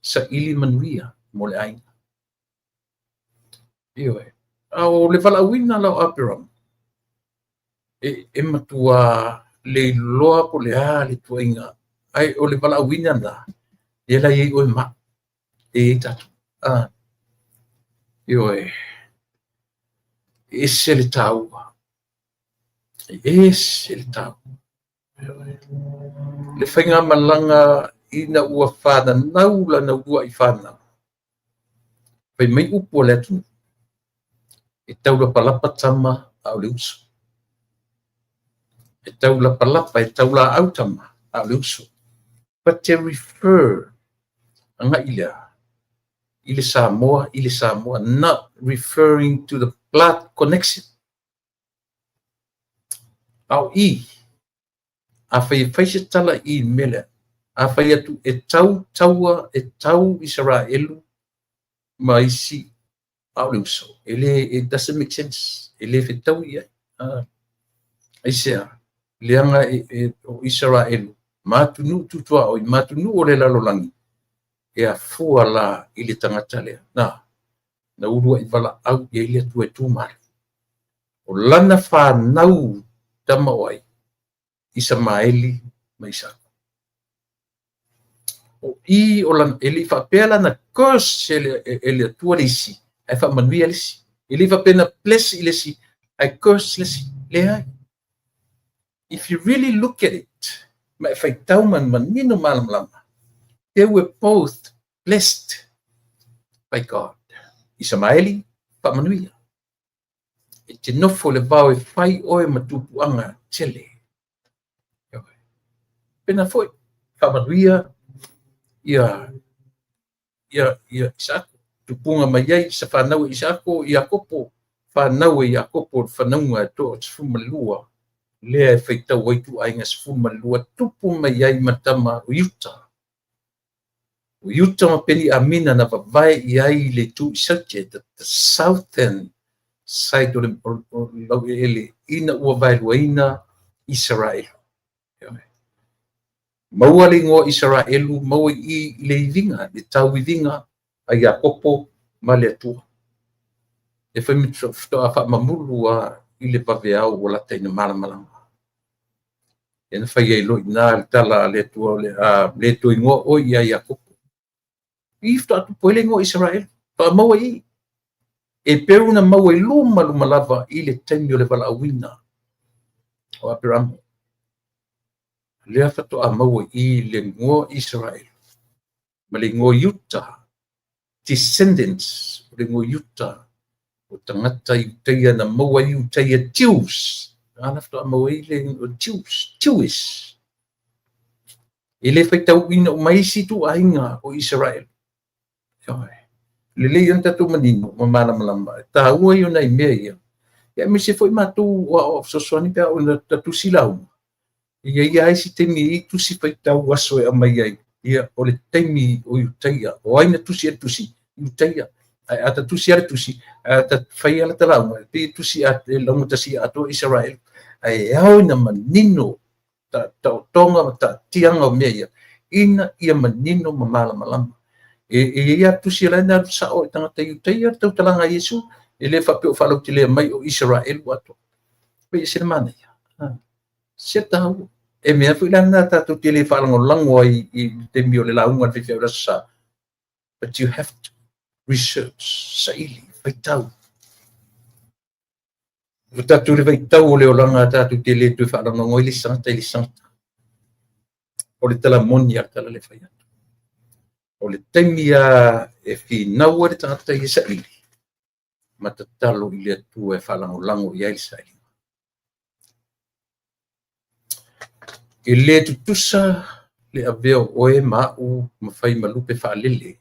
saili manuia mo le aiga. Ioe. A o le valaauina la o Aperamo, e matua le iloa po o le a le tuuaiga, ae o le valaauina lena, lea la e i ai oe ma au, e i ai tatou. Ioe. E ese le taua. E ese le taua. Le faigamalaga ina ua fananau lana uluai fanau, fai mai upu a le atunuu, e taulapalapa tama a o le uso. E taulapalapa, e taulaau tama a o le uso. But they refer agai lea i le Samoa, i le Samoa, not referring to the blood connection. A o i, afai e fai se tala i le mea lea, afai atu e tau taua, e tau Isaraelu ma isi a o le uso, e le, it doesn't make sense. E le fetaui i ai. Aisea? Leaga o Isaraelu ma atunuu tutuaoi, ma atunuu o le lalolagi, e afua la i le tagata lea. Na, na uluai valaau i ai le Atua e tu malu. O lana fanau tama o ai? Isamaeli ma Isako. O i o lana, e le i faapea lana curse e le Atua le isi, ae faamanuia le isi. E le i faapea na bless i le isi, ae curse le isi. Leai. If you really look at it, ma e faitau ma manino malamalama, they were both blessed by God. Isamaeli, faamanuia. E te nofo le vao e fai oe ma tupuaga tele. Pena foi, faamanuia ia ia ia Isako. Tupuga mai ai sa fanau e Isako, Iakopo, fanau e Iakopo le fanauga e 12, lea e faitau ai ituaiga 12, tupu mai ai ma tama o Iuta. O Iuta ma Peniamina na vavae i ai le itu i Saute, the southern side o le laueleele, ina ua vaeluaina Isaraelu. Maua le igoa Isaraelu, maua i i le iviga, le tauiviga a Iakopo ma le Atua. E fai ma faatoa faamamulu a i le vaveao ua lata ina malamalama. E na fai ai loa i ina le tala a le Atua, o le a le toe igoa oe ia Iakopo. I faatoa tupu ai le igoa Isaraelu, faatoa maua i. E peu na maua i luma luma lava i le taimi o le valaauina o Aperamo. Lea faatoa maua i le igoa Isaraelu ma le igoa Iuta, descendants o le igoa Iuta, o tagata Iutaia na maua ai Iutaia Jews. Ala faatoa maua ai le igoa Jews, Jewish. E le faitauina uma isi ituaiga o Israel. Lelei ona tatou manino ma malamalama. E taua ia o nai mea ia. Ia aemaise foi matou o aoao fesoasoani pe a oo ina tatusi lauga. Ia i ai isi taimi i tusi faitau aso e aumai ai. Ia, o le taimi o Iutaia. O ai na tusi e tusi? Iutaia. Ae a ta tusi a le tusi, a ta fai a la ta lauga, e pei e tusi a e laugatasia atoa Israel. Ae e ao ina manino taotoga ma taatiaga o mea ia, ina ia manino ma malamalama. E i ai a tusi la na alu sao i tagata Iutaia le tautalaga a Iesu, e le faapea o faalautelea mai o Israelu atoa. Pei e se le manaia. Se taua. E mea foi la na tatou te le faalagolago ai i le taimi o le lauga a le faifeau i le Aso Sa. But you have to research, saili, faitau. Ua tatou le vaitau o le olaga tatou te le toe faalagolago ai le isi tagata i le isi tagata. O le tala moni a le tala le fai atu. O le taimi a e finau ai le tagata i e saili, ma tatalo i le Atua e faalagolago i ai le sailiga. E le tutusa le avea o oe ma au ma fai ma lupe faalele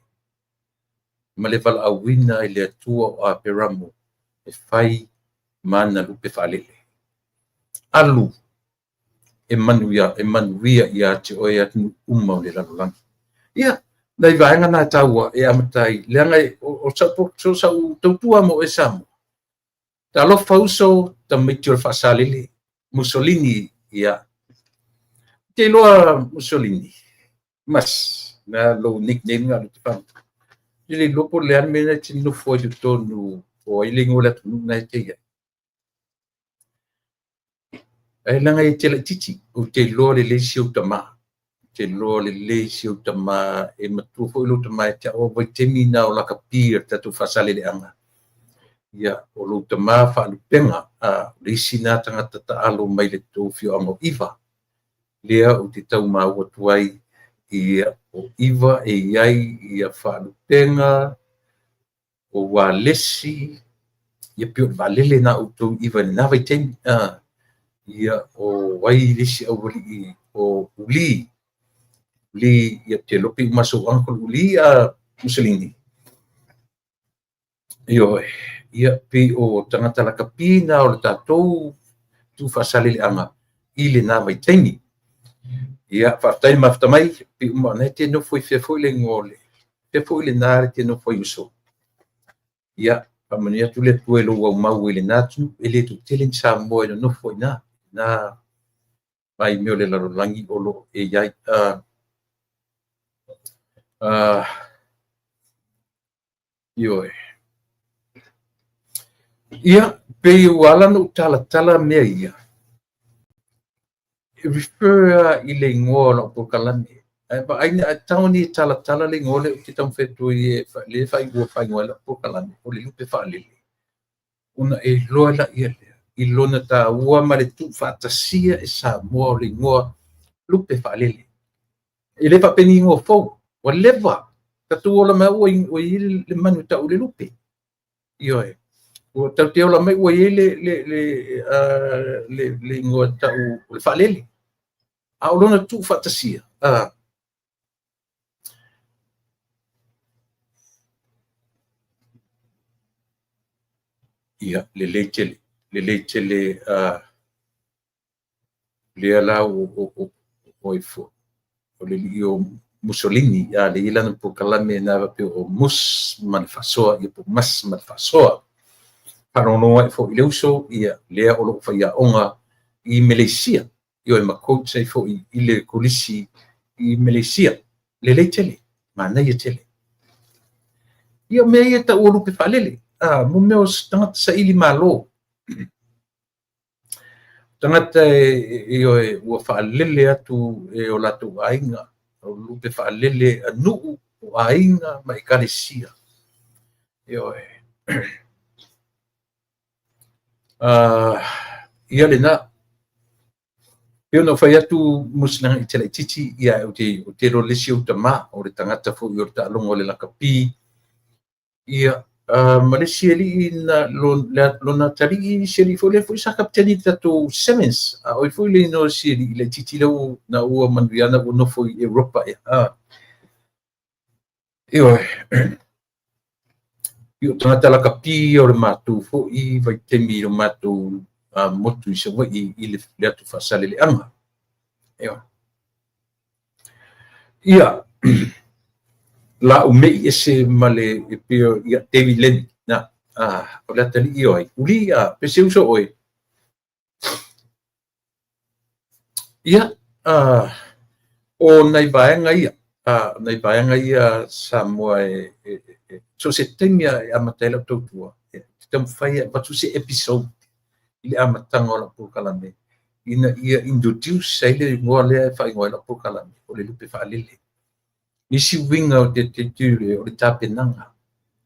ma le valaauina i le Atua o Aperamo e fai ma ana lupe faalele. Alu e manuia, e manuia ia te oe atunuu uma o le lalolagi. Ia, nai vaega na e taua e amata ai, leaga o sau tautua mo oe Samoa. Talofa uso, tamaiti o le faasalele, Mussolini, ia. Te iloa Mussolini, mas, na lou nickname nga le te whanau. I le iloa po o le a le mea na e te nofo ai totonu o ai le igoa o le atunuu na e te i ai. Ae leaga e te laitiiti, ou te iloa lelei si ou tama. Ou te iloa lelei si ou tama, e matua foi lou tama e te au vaitaimi na o lakapi o le tatou faasaleleaga. Ia, o lou tama faalupega, a, o le isi na tagata taalo mai le tou afioaga o Iva. Lea ou te tau maua atu ai Ia, o ʻIva e i ai ia faalupega, o ualesi, ia pei o le vaalele lena a outou i ʻIva i lena vaitaimi. Ia, o ai le isi aualii o Uli, Uli, ia ou te iloa pe uma sou uncle Uli a Mussolini. Ioe, ia pei o tagata lakapi na o le tatou Tuufaasaleleaga i lena vaitaimi. Ia, faafetai le mafuta mai, pei uma o na e te nofo i fea foi le igoa o le, fea foi lena e te nofo ai uso. Ia, faamanuia atu le Atua i lou aumau i lena atunuu, e le toatele ni Samoa e nonofo i ina, na vaimea o le lalolagi o lo o e i ai. Ioe. Ia, pei ua ala ona ou talatala mea ia, e refer lava i le igoa o lau polokalame. Ae vaai na, ae tago nei e talatala le igoa lea ou te taumafai atu ai lea e ua faaigoa ai lau polokalame, o le lupe faalele. Ona e iloa lea lea i lona taua ma le tuufaatasia e Samoa o le igoa lupe faalele. E le faapea ni igoa fou, ua leva. Tatou ola mai ua i ai le manu e tau o le lupe. Ioe. Ua tatou te ola mai ua i ai le igoa e tau o le faalele. A o lona tuufaatasia, ia, lelei tele, lelei tele, lea la o ai foi, o le alii o Mussolini, a lea e i ai lana polokalame na faapea o Mus ma le faasoa, ia po o Mas ma le faasoa. Faalogologo ae foi i le uso, ia, lea o lo o faiaoga i Meleisia, ioe, ma coach ai foi i le kolisi i Meleisia. Lelei tele, manaia tele. Ia, o mea ia e tau o lupe faalele, mo mea o tagata saili malo. Tagata ioe, ua faalele atu e o latou aiga, o lupe faalele a nuu, o aiga ma ekalesia. Ioe. Ia lena. Pei ona ou fai atu Musiliaga i te laitiiti, ia ou te iloa le isi ou tama, o le tagata foi o le taaloga o le lakapi. Ia, ma le isi alii na, lona atalii, isi alii foi lea foi sa kapeteni i le tatou Sevens. A oi foi le igoa o si alii laitiiti lea na ua manuia na ua nofo i Europa ea. Ioe. I o tagata lakapi ia o le matou foi vaitaimi i lo matou motu i Savaii i le atu Faasaleleaga. Ioe. Ia, la u mei ese ma le e pei o, ia, David Lenny, na, o le atalii o ai, Uli, pe se uso oe. Ia, o nai vaega ia, nai vaega ia Samoa e so se taimi e amata ai lau tautua, e te taumafai e avatu se episode i le amataga o lau polokalame, ina ia introduce ai le igoa lea e faaigoa ai lau polokalame, o le lupe faalele. Nisi uiga o te tilotilo o le tapenaga.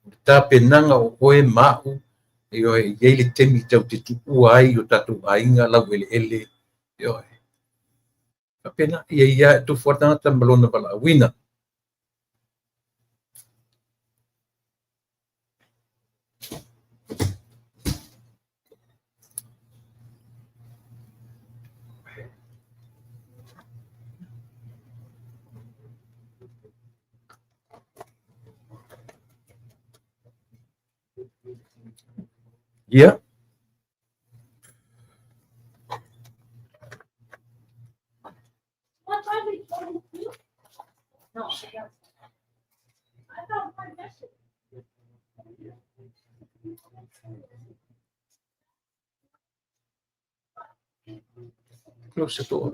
O le tapenaga o oe ma au, ioe, e i ai le taimi tau te tuua ai i o tatou aiga laueleele, ioe. Faapena, ia ia e tofu lava le tagata ma lona valaauina. Ia. Close the door.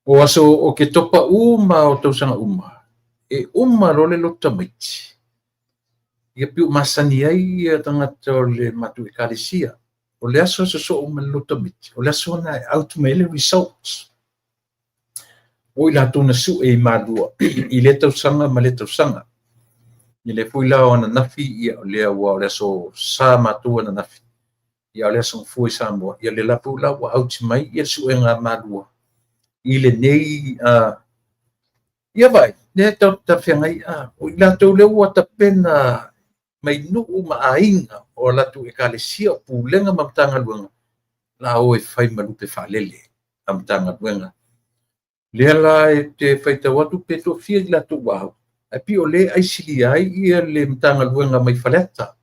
O aso o Oketopa uma o tausaga uma, e uma loa le lotu tamaiti, ia pei ua masani ai ia tagata o le matou ekalesia. O le aso e sosoo ma le lotu tamaiti, o le aso lena e out mai ai le results o i latou na sue i Malua i lea tausaga ma lea tausaga. Ia lea foi la o ananafi, ia o lea ua o le aso Sa matou ananafi, ia o le aso Gafua i Samoa, ia lea la foi la ua auti mai ia le suega a Malua i lenei ia vaai, lea tatou te talafeagai, o i latou lea ua tapena mai nuu ma aiga o latou ekalesia, o pulega ma Matagaluega, la o e fai ma lupe faalele a Matagaluega. Lea la e te faitau atu pe toafia i latou ua au, ae pei o lea e aisilia ai ia le Matagaluega mai Faleata.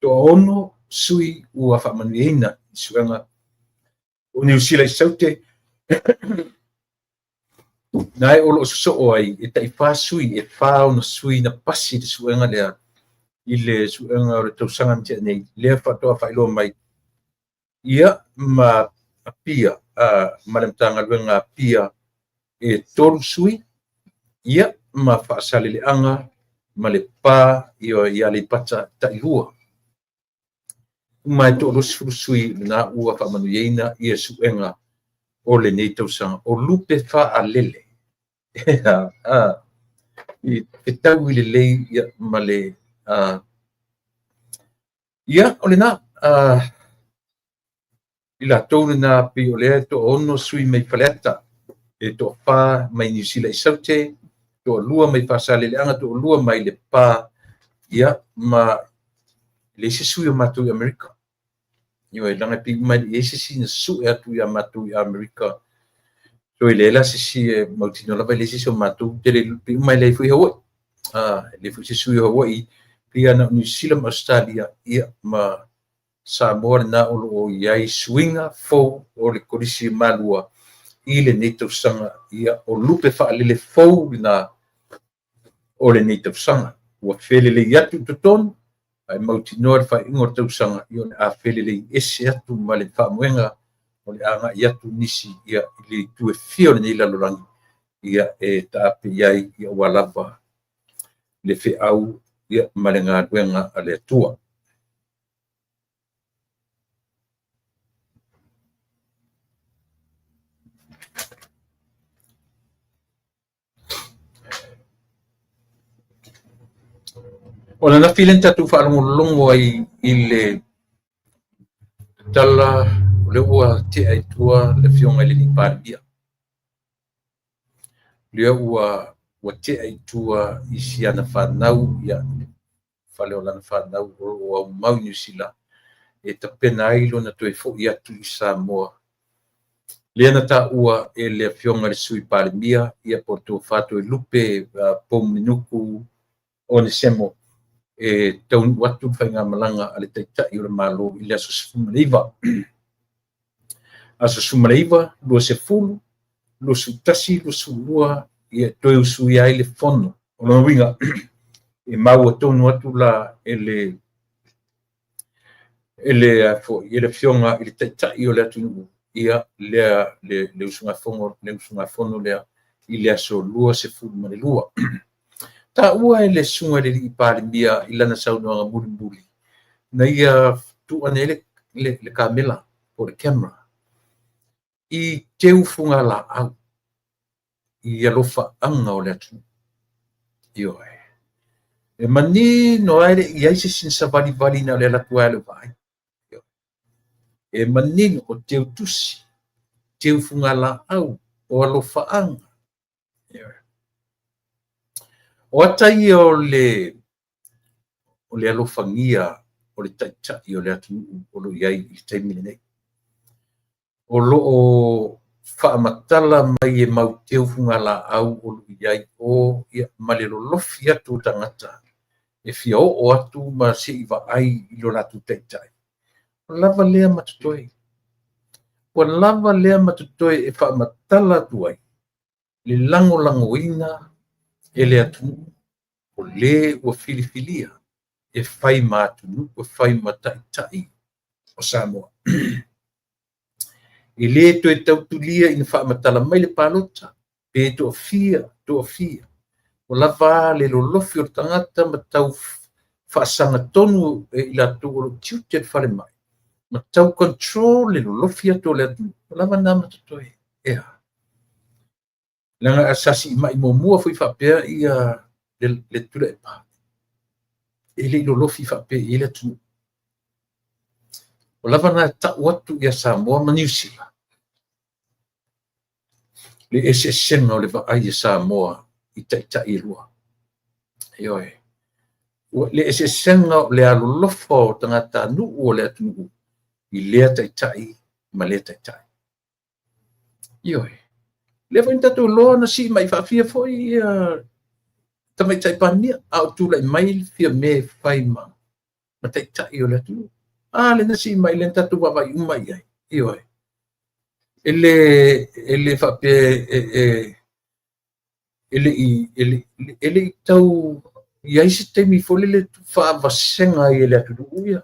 Toaono sui ua faamanuiaina i suega o Niu Sila i Saute, na e o lo o sosoo ai e tai-fa sui, e fa ona sui na pasi i le suega lea, i le suega o le tausaga na tea nei, lea faatoa faailoa mai. Ia ma Apia, ma le Matagaluega Apia e 3 sui, ia ma Faasaleleaga ma Lepa ia Aleipata tai-2. Uma e 20 sui na ua faamanuiaina ia suega o lenei tausaga. O lupe faalele. I fetaui lelei ia ma le ia o lena i latou lena pei o lea e 6 sui mai Faleata, e 4 mai Niu Sila i Saute, 2 mai Faasaleleaga, 2 mai Lepa, ia ma le isi sui o matou i Amerika. Ioe, leaga e pei uma e i ai se isi na sue atu ia matou i Amerika. So e leai la se isi e mautinoa lava e leai se isi o matou, tele pei uma e leai foi Hawaii. E leai foi se sui o Hawaii, pei lava na o Niu Sila ma Australia, ia ma Samoa lena o lo o i ai suiga fou o le Kolisi Malua i lenei tausaga. Ia o lupe faalele fou lena o lenei tausaga. Ua felelei atu i totonu, ae mautinoa le faaiuga o le tausaga, ia o le a felelei ese atu ma le faamoega o le agai atu nisi ia i le itu e fia o lenei lalolagi, ia e taape i ai ia ua lava le feau ia ma le galuega a le Atua. O ananafi lea na tatou faalogologo ai i le tala o lea ua tea i tua le afioga i le alii Palemia. Lea ua tea i tua i si ana fanau, ia fale o lana fanau o lo o aumau i Niu Sila, e tapena ai lona toe foi atu i Samoa. Lea na taua e le afioga i le Sui Palemia, ia po o le tofa Toelupe Poumulinuku Onesemo, e taunuu atu le faigamalaga a le Taitai o le Malo i le aso 19. Aso 19, 20, 21, 22, ia toe usuia ai le fono. O lona uiga, e maua tonu atu la e le afioga i le Taitai o le atunuu, ia lea le usugafono lea i le aso 22. Taua e le susuga i le alii Palemia i lana saunoaga mulimuli, na ia tuu ane ai le kamela po o le camera i teu fugalaau i alofaaga o le atunuu. Ioe. E manino ai le i ai se isi na savalivali na o le alu atu ai o le vaai. E manino o teu tusi, teu fugalaau, o alofaaga. Ioe. O ata ia o le alofagia o le Taitai o le atunuu o lo o i ai i le taimi lenei. O lo o faamatala mai e mau teu fugalaau o lo o i ai o ia, ma le lolofi atu o tagata e fia oo atu ma se i vaai i lo latou Taitai. Ua lava lea ma totoe. Ua lava lea ma totoe e faamatala atu ai le lagolagoina e le atunuu o le ua filifilia e fai ma atunuu, e fai ma Taitai o Samoa. E le toe tautulia ina faamatala mai le palota, pe toafia, toafia. Ua lava le lolofi o le tagata ma tau faasagatonu e i latou o lo o tiute le falemai, ma tau control le lolofi atu o le atunuu. Ua lava na ma totoe. Ea. Leaga a sa siimai muamua foi faapea ia le Tuilaepa. E le i lolofi faapea i ai le atunuu. Ua lava ona tau atu ia Samoa ma Niu Sila le eseesega o le vaai a Samoa i taitai e lua. Ioe. Le eseesega o le alolofa o tagatanuu o le atunuu i lea taitai ma lea taitai. Ioe. Lea foi na tatou iloa na sii mai faafia foi ia Tamaitai Palemia, a o tulai mai Fiame e fai ma taitai o le atunuu. A lea na sii mai, lea na tatou vaavaai uma i ai. Ioe. E le faapea e le i tau i ai se taimi foi lele faavasega ai e le atunuu ia.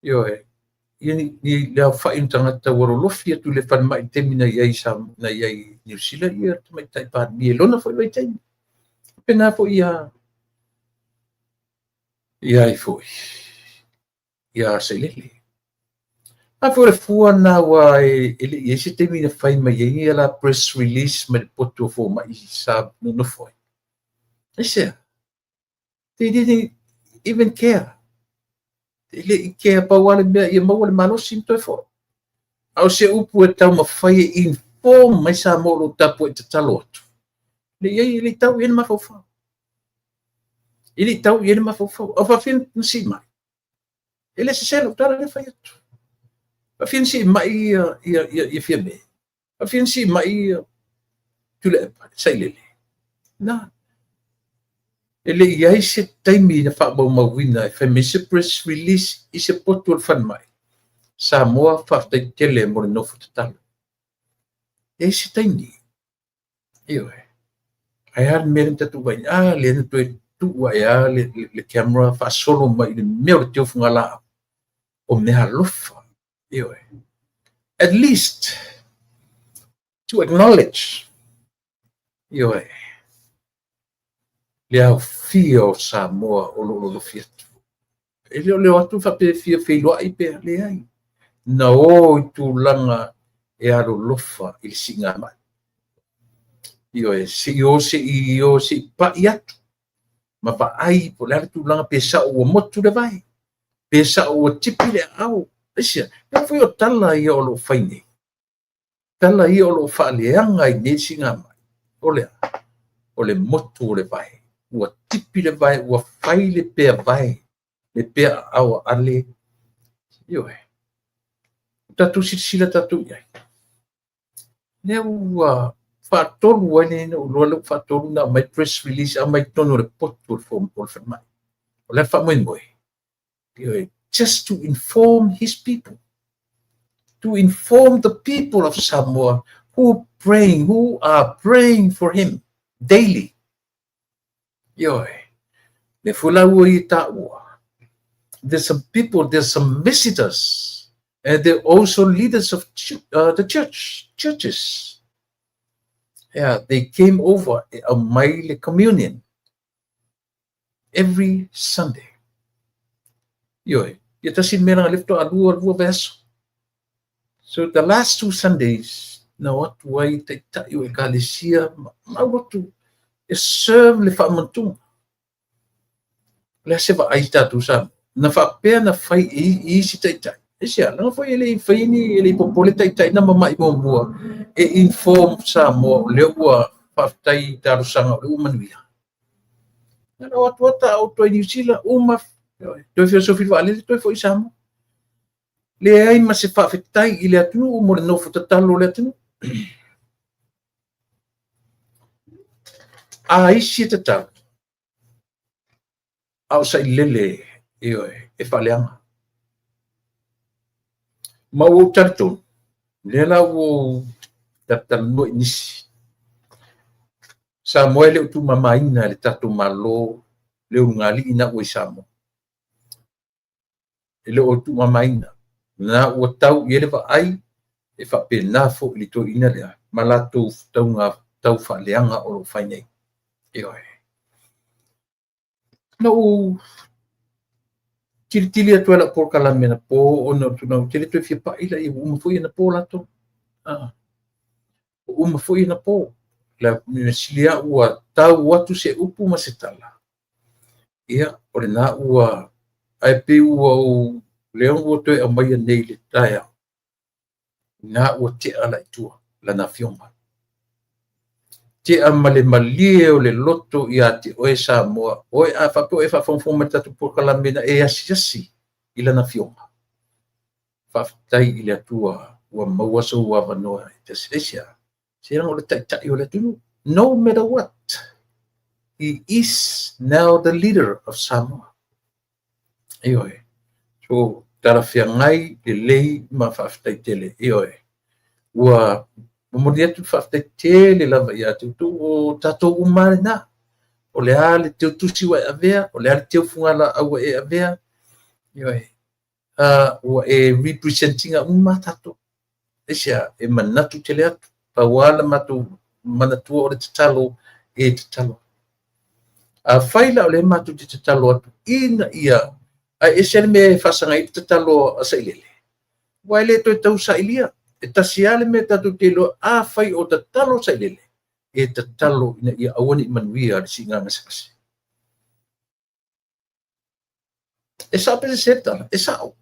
Ioe. Ia ni le aofai o tagata ua lolofi atu i le falemai i le taimi na i ai i Niu Sila ia Tamaitai Palemia i lona foi vaitaimi. Pena foi ia ai foi ia Sailele. A foi o le fua na ua e le i ai se taimi na fai mai ai ia la press release mai le potu o fomai sa nonofo ai. Aisea? They didn't even care. E le i care, pau lava le mea ia maua le malosi ma toe foi. A o se upu e taumafai e inform mai Samoa o lo o tapuai tatalo atu. Le i ai, e le i tau i ai le mafaufau. E le i tau i ai le mafaufau. A faafia na sii mai. E le sese lau tala lea fai atu. Faafia na sii mai ia Fiame. Faafia na sii mai ia Tuilaepa, Sailele. Na. E le i ai se taimi na faamaumauina e fai mai se press release i se potu o le falemai. Samoa faafetai tele mo le nofo tatalo. E ai se taimi. Ioe. Ae a le mea lea na tatou vaai? A lea na toe tuu ae a le camera faasolo mai i le mea o le teu fugalaau. O mea alofa. Ioe. At least to acknowledge. Ioe. Le aofia o Samoa o lo o lolofi atu. E le o leo atu faapea fia feiloai pe leai. Na o i tulaga e alolofa i le siigamai. Ioe, se i o se i o se i pai atu. Ma vaai po o le a le tulaga pe sao ua motu le vae. Pe sao ua tipi le aao. Aisea, lea foi o tala ia o lo o fai nei. Tala ia o lo o faaleaga ai nei siigamai. O le a? O le motu o le vae. Ua tipi le vae, ua fai le pea vae, le pea aao a Ale. Ioe. Tatou silasila tatou i ai. Lea ua faatolu ai lenei na ou iloa lea ua faatolu na aumai press release aumai totonu o le potu o le falemai. O le faamoemoe. Ioe. Just to inform his people. To inform the people of Samoa who are praying for him daily. Ioe. Le fula ua i tāua. There's some people, there's some visitors, and they're also leaders of the churches. Yeah, they came over a mai communion every Sunday. Ioe, ia tasi mea nga lefto a lua veso. So the last two Sundays, na o atu ai taitai o ekalesia, mau atu e serve le faamantuga. Le se vaai tatou Samoa. Na faapea na fai i isi taitai. Aisea, langa foi e le i fai ni, e le i popole taitai na mama'i muamua e inform Samoa o lea ua faafetai talosaga o lea ua manuia. Na o atu ata o toe Niu Sila, uma, toe feosofi vaalele, toe foi i Samoa. Leai ma se faafetai i le atunuu mo le nofo tatalo o le atunuu. A isi e tatalo, a o Sailele, ioe, e faaleaga. Ma ua ou talitonu, lea la ua ou talatalanoa i nisi. Samoa e le o tuumamaina e le tatou Malo le ulugalii na ua i Samoa. E le o tuumamaina. Na ua tau i ai le vaai e faapena foi le toeaina lea ma latou tauga tau faaleaga o lo o fai nei. Ioe. Na ou tilitili atu ai lau polokalame na po ona o tulaga tele toe fia pai la ia ua uma foi na po latou. Ua uma foi na po. Le mea sili lava ua tau atu se upu ma se tala. Ia, o lena ua, ae pei ua ou, lea ua toe aumaia nei i le taeao, na ua tea la i tua lana afioga. Tea ma le malie o le loto ia te oe Samoa, oe a faapea ua e faafogafoga mai i le tatou polokalame na e asiasi i lana afioga. Faafetai i le Atua ua maua sou avanoa e te asiasi. Aisea? Se leaga o le taitai o le atunuu. No matter what, he is now the leader of Samoa. Ioe. So, talafeagai lelei ma faafetai tele. Ioe. Ua momoli atu le faafetai tele lava ia te outou, o tatou uma lava lena. O le a le teutusi ua e avea, o le a le teufugalaau ua e avea. Ioe. Ua e represent ina uma tatou. Aisea? E manatu tele atu. Pau lava la matou manatua o le tatalo, e tatalo. Afai la o lea matou te tatalo atu ina ia, ae ese le mea e faasaga ai le tatalo a Sailele, aua e le toe tau sailia. E tasi lava le mea tatou te iloa, afai o tatalo Sailele, e tatalo ina ia aua ne i manuia le siiga gasegase. E sao pe sese le tala? E sao.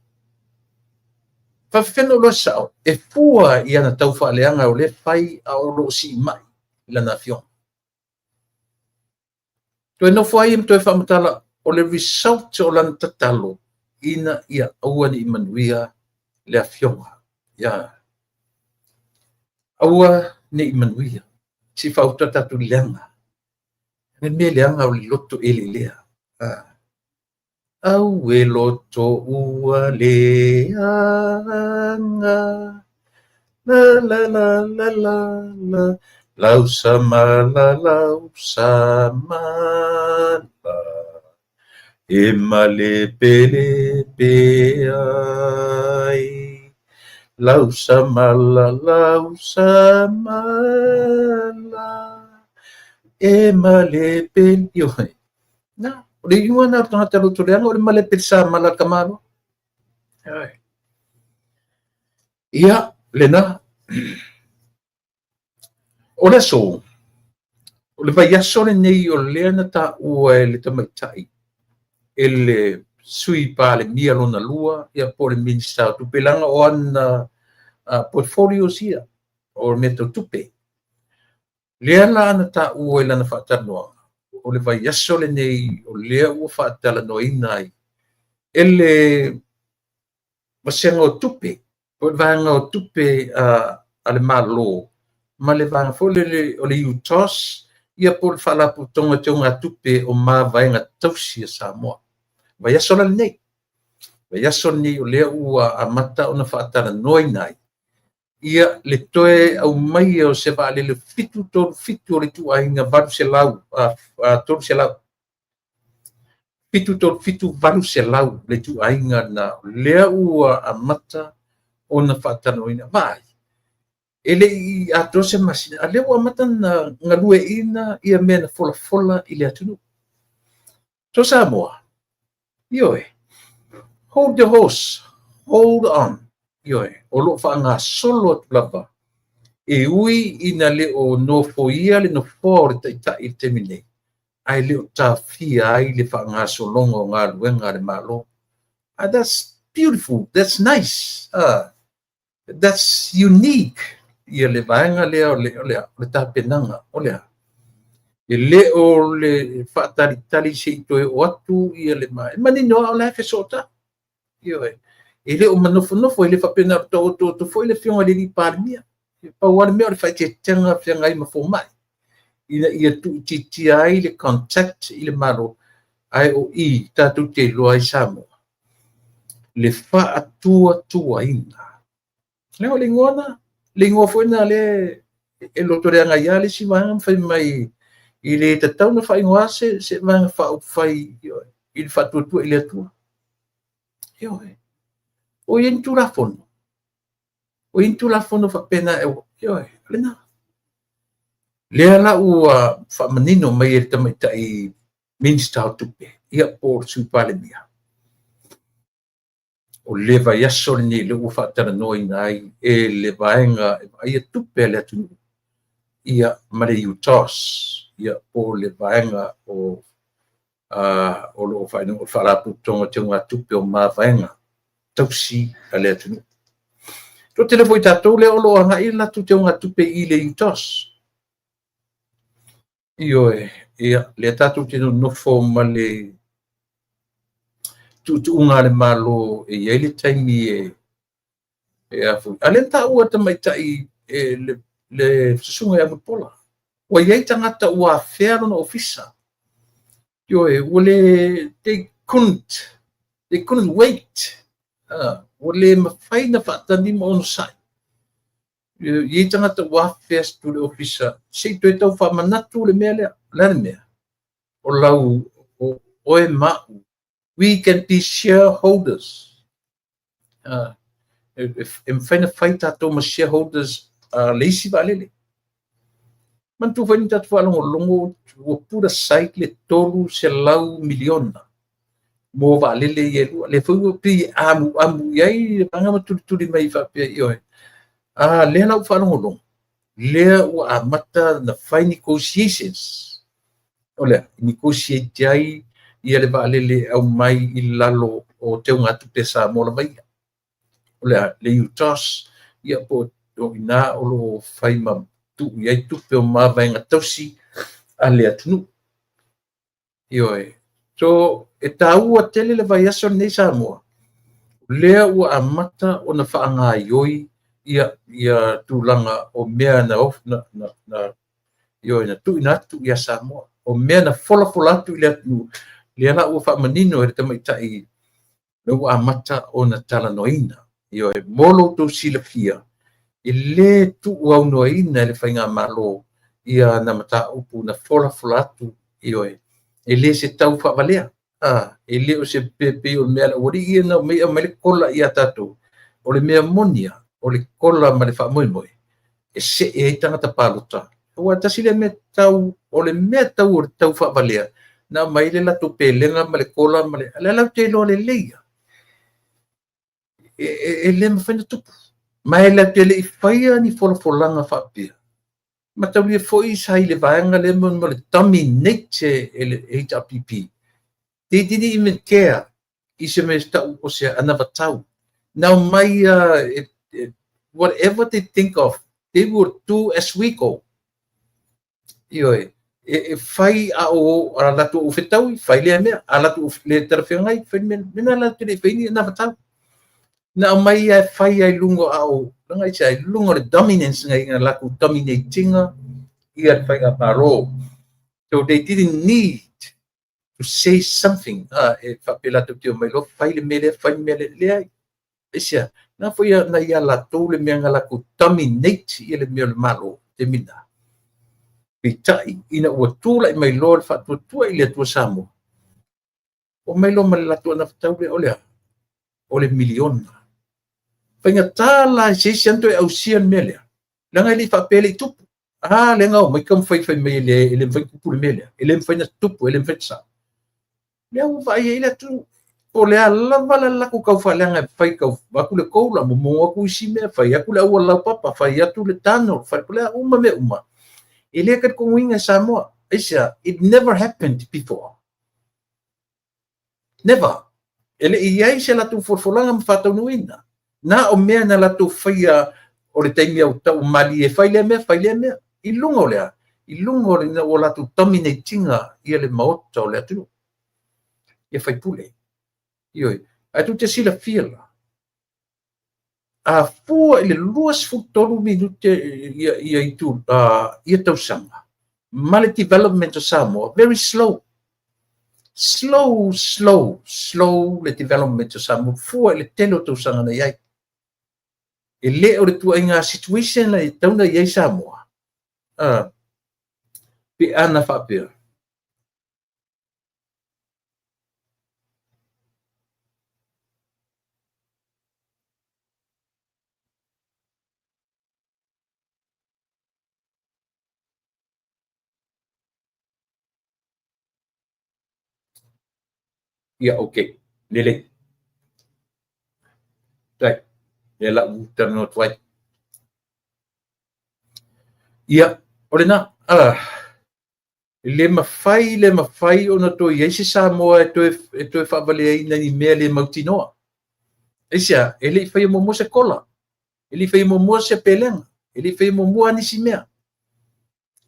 Faafefea ona ou iloa e sao? E fua i ana taufaaleaga o lea e fai a o lo o siimai i lana afioga. Toe nofo ai ma toe faamatala o le result o lana tatalo ina ia aua ne i manuia le afioga. Ia. Aua ne i manuia. Se i faauta tatou leaga. Le mea leaga o le loto eleelea. Au e loto ua leaga. La la la la la la. Lausamala lausamala. E malepelepe ai. Lausamala lausamala. E malepele. Ioe. Na, o le iuga na o le tagata loto leaga o le malepele samala a le tamaloa. Ioe. Ia, lena. O le aso, o le vaiaso lenei o lea na taua e le tamaitai e le Sui Palemia lona lua, ia po o le Minisita o Tupe, leaga o ana portfolios ia, o mea tau tupe. Lea la na taua i lana faatalanoaga, o le vaiaso lenei o lea ua faatalanoaina ai e le vasega o tupe, po o le vaega o tupe a le Malo, ma le vaega foi lele o le UTOS, ia po o le Faalapotopotoga o Teugatupe o Mavaega Tausi a Samoa. Vaiaso la lenei. Vaiaso lenei o lea ua amata ona faatalanoaina ai ia le toe aumaia o se vaalele 737 o le ituaiga 800, 300. 737 800 le ituaiga na lea ua amata ona faatalanoaina. Vaai, e le i atoa se masina, a lea ua amata na galueaiina ia mea na folafola i le atunuu. So Samoa, ioe, hold your horse, hold on, ioe, o lo o faagasolo atu lava, e ui ina le o nofoia le nofoa o le taitai i le taimi nei, ae le o taofia ai le faagasologa o galuega a le Malo. That's beautiful, that's nice, that's unique, ia le vaega lea o le tapenaga o le a. E le o le faatalitali se i toe oo atu ia le ma. E manino lava o la e fesoota. Ioe. E le o manofonofo, e le faapena o taotooto foi le afioga i le Palemia. E pau lava le mea o le faaeteetega feagai ma fomai, ina ia tuuitiitia ai le contact i le Malo, ae o i tatou te iloa ai Samoa le faatuatuaina. Lea o le igoa na, le igoa foi na le e lotoleaga ia le isi vaega ma fai mai i le tatau na faaigoa se vaega faaupufai i le faatuatua i le Atua. Ioe. O i ai ni Tulafono. O i ai ni Tulafono faapena e ioe, lena. Lea la ua faamanino mai e le tamaitai Minisita o Tupe, ia po o le Sui Palemia. O le vaiaso lenei lea ua faatalanoaina ai e le vaega e vaaia tupe a le atunuu, ia ma le UTOS, ia po o le vaega o o lo o faailoga o le Faalapotopotoga o Teugatupe o Mavaega Tausi a le atunuu. Toatele foi o tatou lea o lo o agai le latou teugatupe i le UTOS. Ioe, ia, lea tatou te nonofo ma le tuutuuga a le Malo e i ai le taimi e a foi. A o lea na taua e le tamaitai le susuga ia Mulipola, ua i ai tagata ua afea lona ofisa. Ioe, ua le, they couldn't wait. Ua le mafai ona faatali ma onosai. E i ai tagata ua afea atu le ofisa se i toe tau faamanatu le mea lea. O le a le mea? O lau, o oe ma au, we can be shareholders. E mafai ona fai tatou ma shareholders a le isi vaalele. Manatua foi ni tatou faalogologo ua put aside le $300 miliona mo vaalele ia e lua. Lea foi ua pei e amuamu i ai le vaega ma tulituli mai faapea, ioe. A lea la ua faalogologo, lea ua amata ona fai negotiations. O le a? Negotiate ai ia le vaalele e aumai i lalo o teugatupe a Samoa lava ia. O le a? Le UTOS, ia po o i ina o lo o fai ma tuu i ai tupe o mavaega tausi a le atunuu. Ioe. So, e taua tele le vaiaso lenei Samoa, lea ua amata ona faagaioi ia tulaga o mea na, na, na, ioe, na tuuina atu ia Samoa. O mea na folafola atu i le atunuu, lea la ua faamanino e le tamaitai, lea ua amata ona talanoaina. Ioe, mo lo outou silafia, e le tuuaunoaina e le Faigamalo ia na mataupu na folafola atu, ioe, e le se tau faavalea. E le o se pei o le mea a le aualii ia na omai aumai le kola ia tatou. O le mea moni lava, o le kola ma le faamoemoe e see ai tagata palota. Aua tasi lea mea tau, o le mea tau o le tau faavalea, na aumai le latou pelega ma le kola ma le... O lea la ou te iloa lelei lava, e le mafai ona tupu. Ma e latou te le i faia ni folafolaga faapea. Mataulia foi sa i le vaega lea ma le dominate e le HRPP. They didn't even care i se mea tau o se anavatau. Na aumai whatever they think of, they will do as we go. Ioe, e fai a o a latou fetaui, fai lea mea, a latou le talafeagai, fai le mea, mea latou te le i fai ni anavatau. Na aumai e fai ai luga a o, langa i se luga o le dominance ngai na latou dominatinga ia le faigamalo. So they didn't need to say something. E faapea latou te omai loa fai le mea lea, fai le mea lea. Leai. Aisea, na foi na ia latou le mea na latou dominate ia le mea o le Malo, te mina. Peitai, ina ua tulai mai loa le faatuatua i le Atua Samoa, o mai loa ma le latou anavatau lea, o le a? O le miliona. Faigata la i se isi ane toe ausia le mea lea. Leaga e le i faapea e le i tupu. A, lea na omai taumafai fai mai e le mafai ona tupu le mea lea. E le mafai ona tupu, e le mafai ona sao. Lea ua vaai ai le atunuu. O le a lava la latou taufaaleaga e fai, tau atu le koula, momono atu isi mea, fai atu le auala laupapa, fai atu le tunnel, fai o le a uma mea uma. E le talitonuina e Samoa. Aisea, it never happened before. Never. E le i ai se latou folafolaga ma faataunuuina. Na o mea na latou faia o le taimi au tau malie, fai lea mea, fai lea mea. I luga o le a? I luga o le ua latou dominatinga ia le maota o le atunuu. Ia faipule. Ioe. Ae tou te silafia la, a fua i le 23 minute ia itu ia tausaga ma le development o Samoa, very slow. Slow, slow, slow le development o Samoa fua i le tele o tausaga na i ai. E le o le tuaiga situation la e tau na i ai Samoa. Pe ana faapea. Ia, okay. Lelei. Tai, lea la ua talanoa atu ai. Ia, o lena. E le mafai, le mafai ona toe i ai se Samoa e toe faavaleaina i mea le mautinoa. Aisea? E le i faia muamua se kola, e le i faia muamua se pelega, e le i faia muamua nisi mea.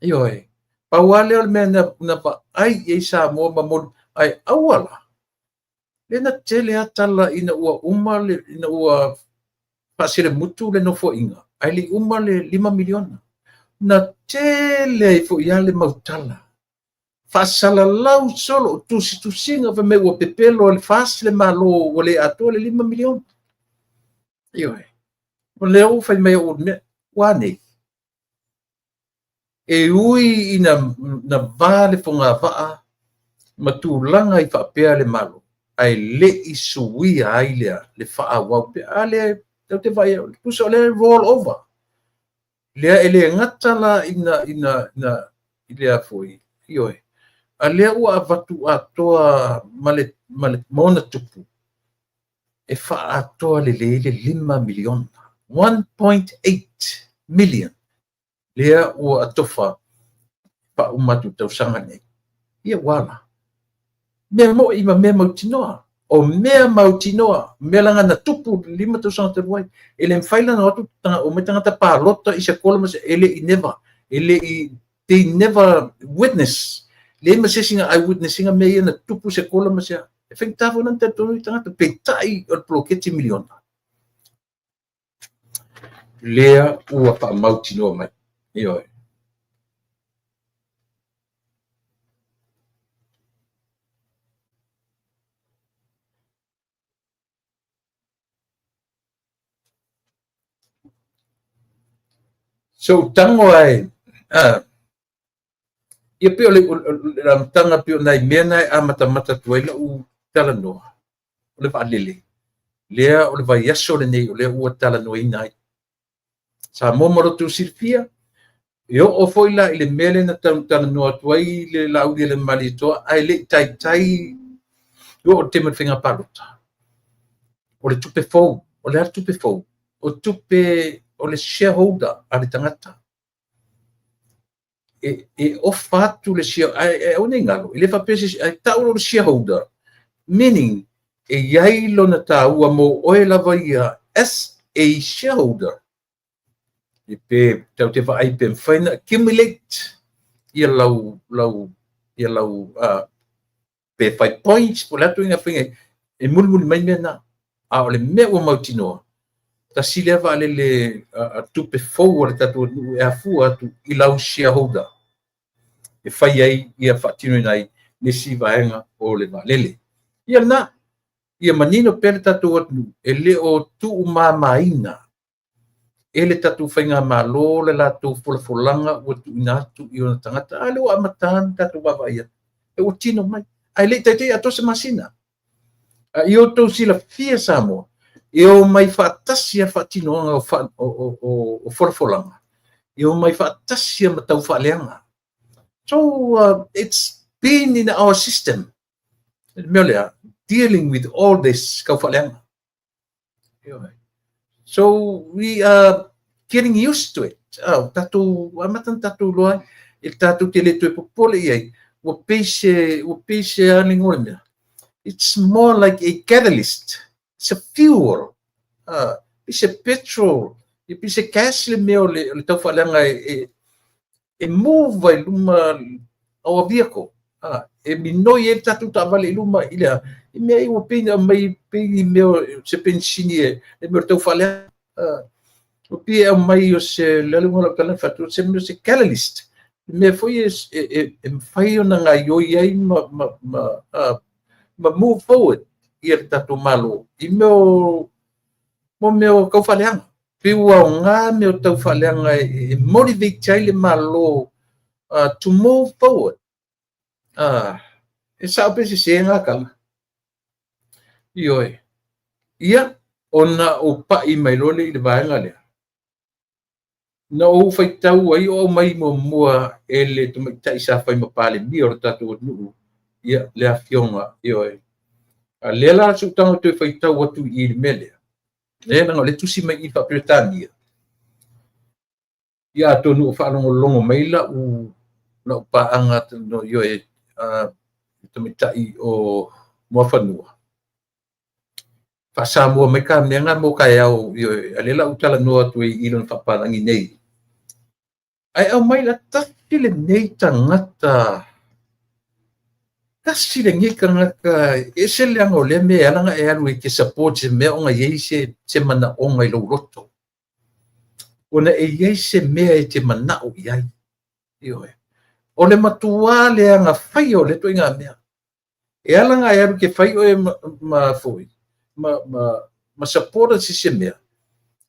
Ioe. Pau lava lea o le mea na vaai i ai Samoa ma moli, ae aua la, lea na tele lava tala ina ua uma le, ina ua faaselemutu le nofoaiga, ae le i uma le $5 miliona. Na tele ai foi lava le mau tala, faasalalau solo, o tusitusiga fai mai ua pepelo e le FAST le Malo ua le atoa le $5 miliona. Ioe. O lea ua fai mai au mea, ua a nei? E ui ina na va le fogavaa ma tulaga i faapea le Malo, ae le i suia ai lea le faaauau pea. A lea, tatou te vaai, tusa o lea e roll over. Lea e le gata la ina i lea foi, ioe, a lea ua avatu atoa ma le, ma le, ma ona tupu e faaatoa lelei le $5 miliona. 1.8 million lea ua atofa faauma atu i le tausaga lenei. Ia ua a la? Mea moi ma mea mautinoa. O mea mautinoa, mea leaga na tupu i le 5 tausaga talu ai. E le mafai la ona o atu omai tagata palota i se kola ma se, e le i never, e le i, they never witness. Leai ma se isi na eyewitness ina mea ia na tupu se kola ma se a. E faigata foi la ona talitonu i tagata, peitai o le poloketi miliona. Lea ua faamautinoa mai. Ioe. So tago ai, ia pei o le amataga pei o nai mea na e amatamata atu ai lau talanoa, o le vaalele, lea o le vaiaso lenei o lea ua talanoaina ai. Samoa ma lo outou silafia, e oo foi la i le mea lea na talanoa atu ai le Laaulialemalietoa, ae le i taitai i oo i le taimi o le faiga palota. O le tupe fou, o le a le tupe fou? O tupe o le shareholder a le tagata. E ofa atu le share, ae aua ne i galo, e le faapea se, ae tau le shareholder, meaning e i ai lona taua mo oe lava ia as a shareholder. E pe tatou te vaai pe mafai ona accumulate ia lau, lau, ia lau, pe fai points, po o le a ituaiga faiga e mulimuli mai mea na. A o le mea ua mautinoa, tasi lea vaalele a tupe fou a le tatou atunuu e afua atu i lau shareholder e fai ai ia faatinoina ai nisi vaega o le vaalele. Ia lena, ia manino pea le tatou atunuu e le o tuumamaina e le tatou faigamalo le latou folafolaga ua tuuina atu i ona tagata. A lea ua amata ona tatou vaavaai atu, e ua tino mai. Ae le i taitai atoa se masina. A ia outou silafia Samoa, e omai faatasi a le faatinoga o folafolaga, e omai faatasi a ma taufaaleaga. So it's been in our system. Le mea lea, dealing with all this taufaaleaga. So we are getting used to it. Tatou amata na tatou loa e tatou te le toe popole i ai. Ua pei se, ua pei se a le igoa o le mea. It's more like a catalyst. It's a fuel. Pei se petrol. E pei se gas le mea o le taufaaleaga e move ai luma our vehicle. E minoi ai le tatou taavale i luma i le i mea ia ua pei na aumai pei ni mea se penisini e le mea o le taufaaleaga. Ua pei e aumai o se le alu lau tala fatu se mea se catalyst. Le mea foi e mafai ona gaioi ai ma move forward ia le tatou Malo i mea o mo mea o taufaaleaga. Pei ua aoga mea o taufaaleaga e motivate ai le Malo to move forward. E sao pe sese ngā tala. Ioe. Ia, ona o pai mai loa le i le vaega lea. Na ou faitau ai o aumai muamua e le tamaitai sa fai ma Palemia o le tatou atunuu, ia, le afioga, ioe. A lea la se utaga toe faitau atu i le mea lea. Lea leaga o le tusi mai i faa-Peretania. Ia atonu o faalogologo mai lau lau paaga ioe, tamaitai o Muafanua, faa-Samoa mai ka mea nga mo taeao, ioe, a o lea la ua talanoa atu ai i lona faapalagi nei. Ae aumai la tasi lenei tagata, tasi lenei tagata, e ese le leaga o lea mea e ala ona e alu e te support se mea ona e i ai se manaoga i lou loto. Ona e i ai se mea e te manao i ai. Ioe. O le matua leaga faia o lea ituaiga mea. E ala ona e alu e te fai oe ma foi, ma supporter se isi mea,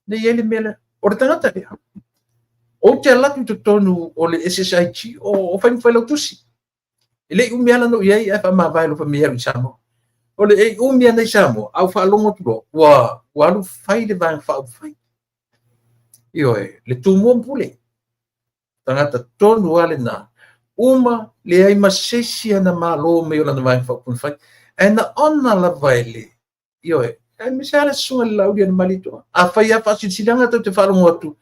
ne i ai le mea lea. O le tagata lea, ou te alu atu i totonu o le SSIG o fai ma failautusi. E le i umi lava na ou i ai ae faamavae loa fai mai e alu i Samoa. O le i umi ana i Samoa, a ou faalogo atu loa, ua alu fai le Vaega Faaupufai. Ioe, le Tumua ma Pule. Tagata tonu lava lena. Uma leai ma se isi ana malo mai o lana Vaega Faaupufai. Ae na ona lava e le. Ioe, aemaise lava le susuga i le Laaulialemalietoa. Afai lava faasilasilaga tou te faalogo atu,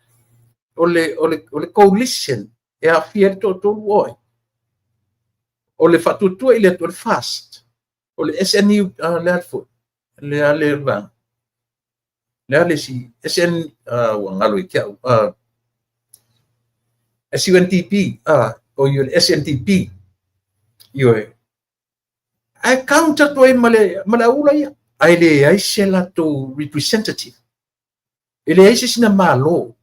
o le coalition e aafia ai le toatolu o ai. O le Faatuatua i le Atua, o le FAST, o le SNU, le a foi, le a le vaega, le a le isi, SN, ua galo i te au, SUNTP, o le SNTP, ioe. Ae count atu ai ma le aula ia, ae leai se latou representative. E leai se sina malo.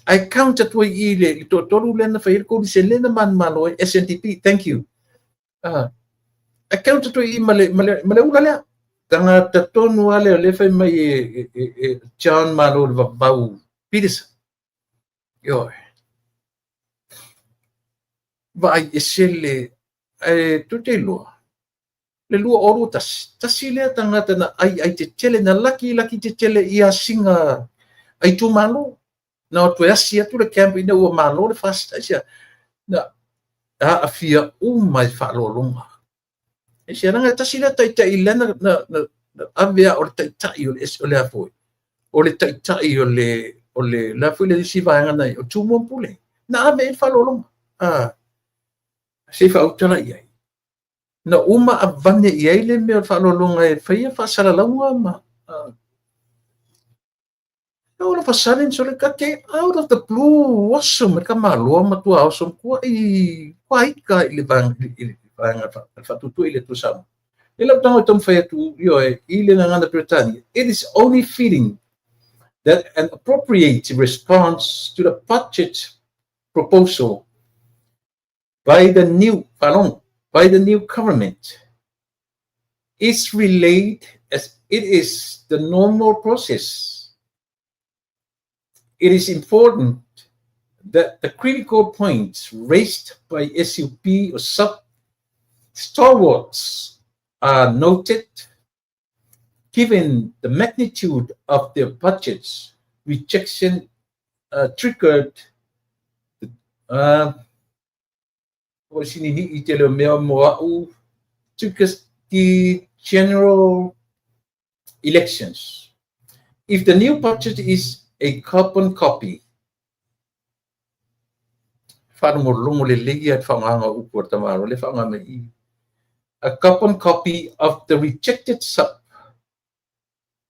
Ae count atu ai i le toatolu lea na fai ai le coalition lea na manumalo ai, SNTP, thank you. Ae count atu ai i ma le ula lea. Tagata tonu lava lea o lea fai mai e John Malo le Vavau Peterson. Ioe. Vaai ese le, ae tou te iloa, le 2021, tasi lea tagata na ai ai tetele, na laki laki tetele i asiga a itumalo. Na o toe asi atu le camp ina ua malo le FAST. Aisea? Na aafia uma i faaaloaloga. Aisea? Leaga tasi lea taitai lea na ave o le taitai o le a foi, o le taitai o le la foi le isi vaega na o Tumua ma Pule. Na ave i le faaaloaloga. Ah, se i faauta la i ai. Na uma avane i ai le mea o le faaaloaloga e faia faasalalauga ma all of a sudden, so like, okay, out of the blue, oso mai ka maloa matua oso matua i ika i le vaega Faatuatua i le Atua Samoa. E lau tago e taumafai atu, ioe, i le gagana Peretania. It is only fitting that an appropriate response to the budget proposal by the new government is relayed as it is the normal process. It is important that the critical points raised by SUP or SUP stalwarts are noted, given the magnitude of their budgets rejection triggered o sini i te leo mea mo au triggers the general elections. If the new budget is a carbon copy, whaarongo le lei a whaanganga upu o tamaro, le whaanganga i, a carbon copy of the rejected SUP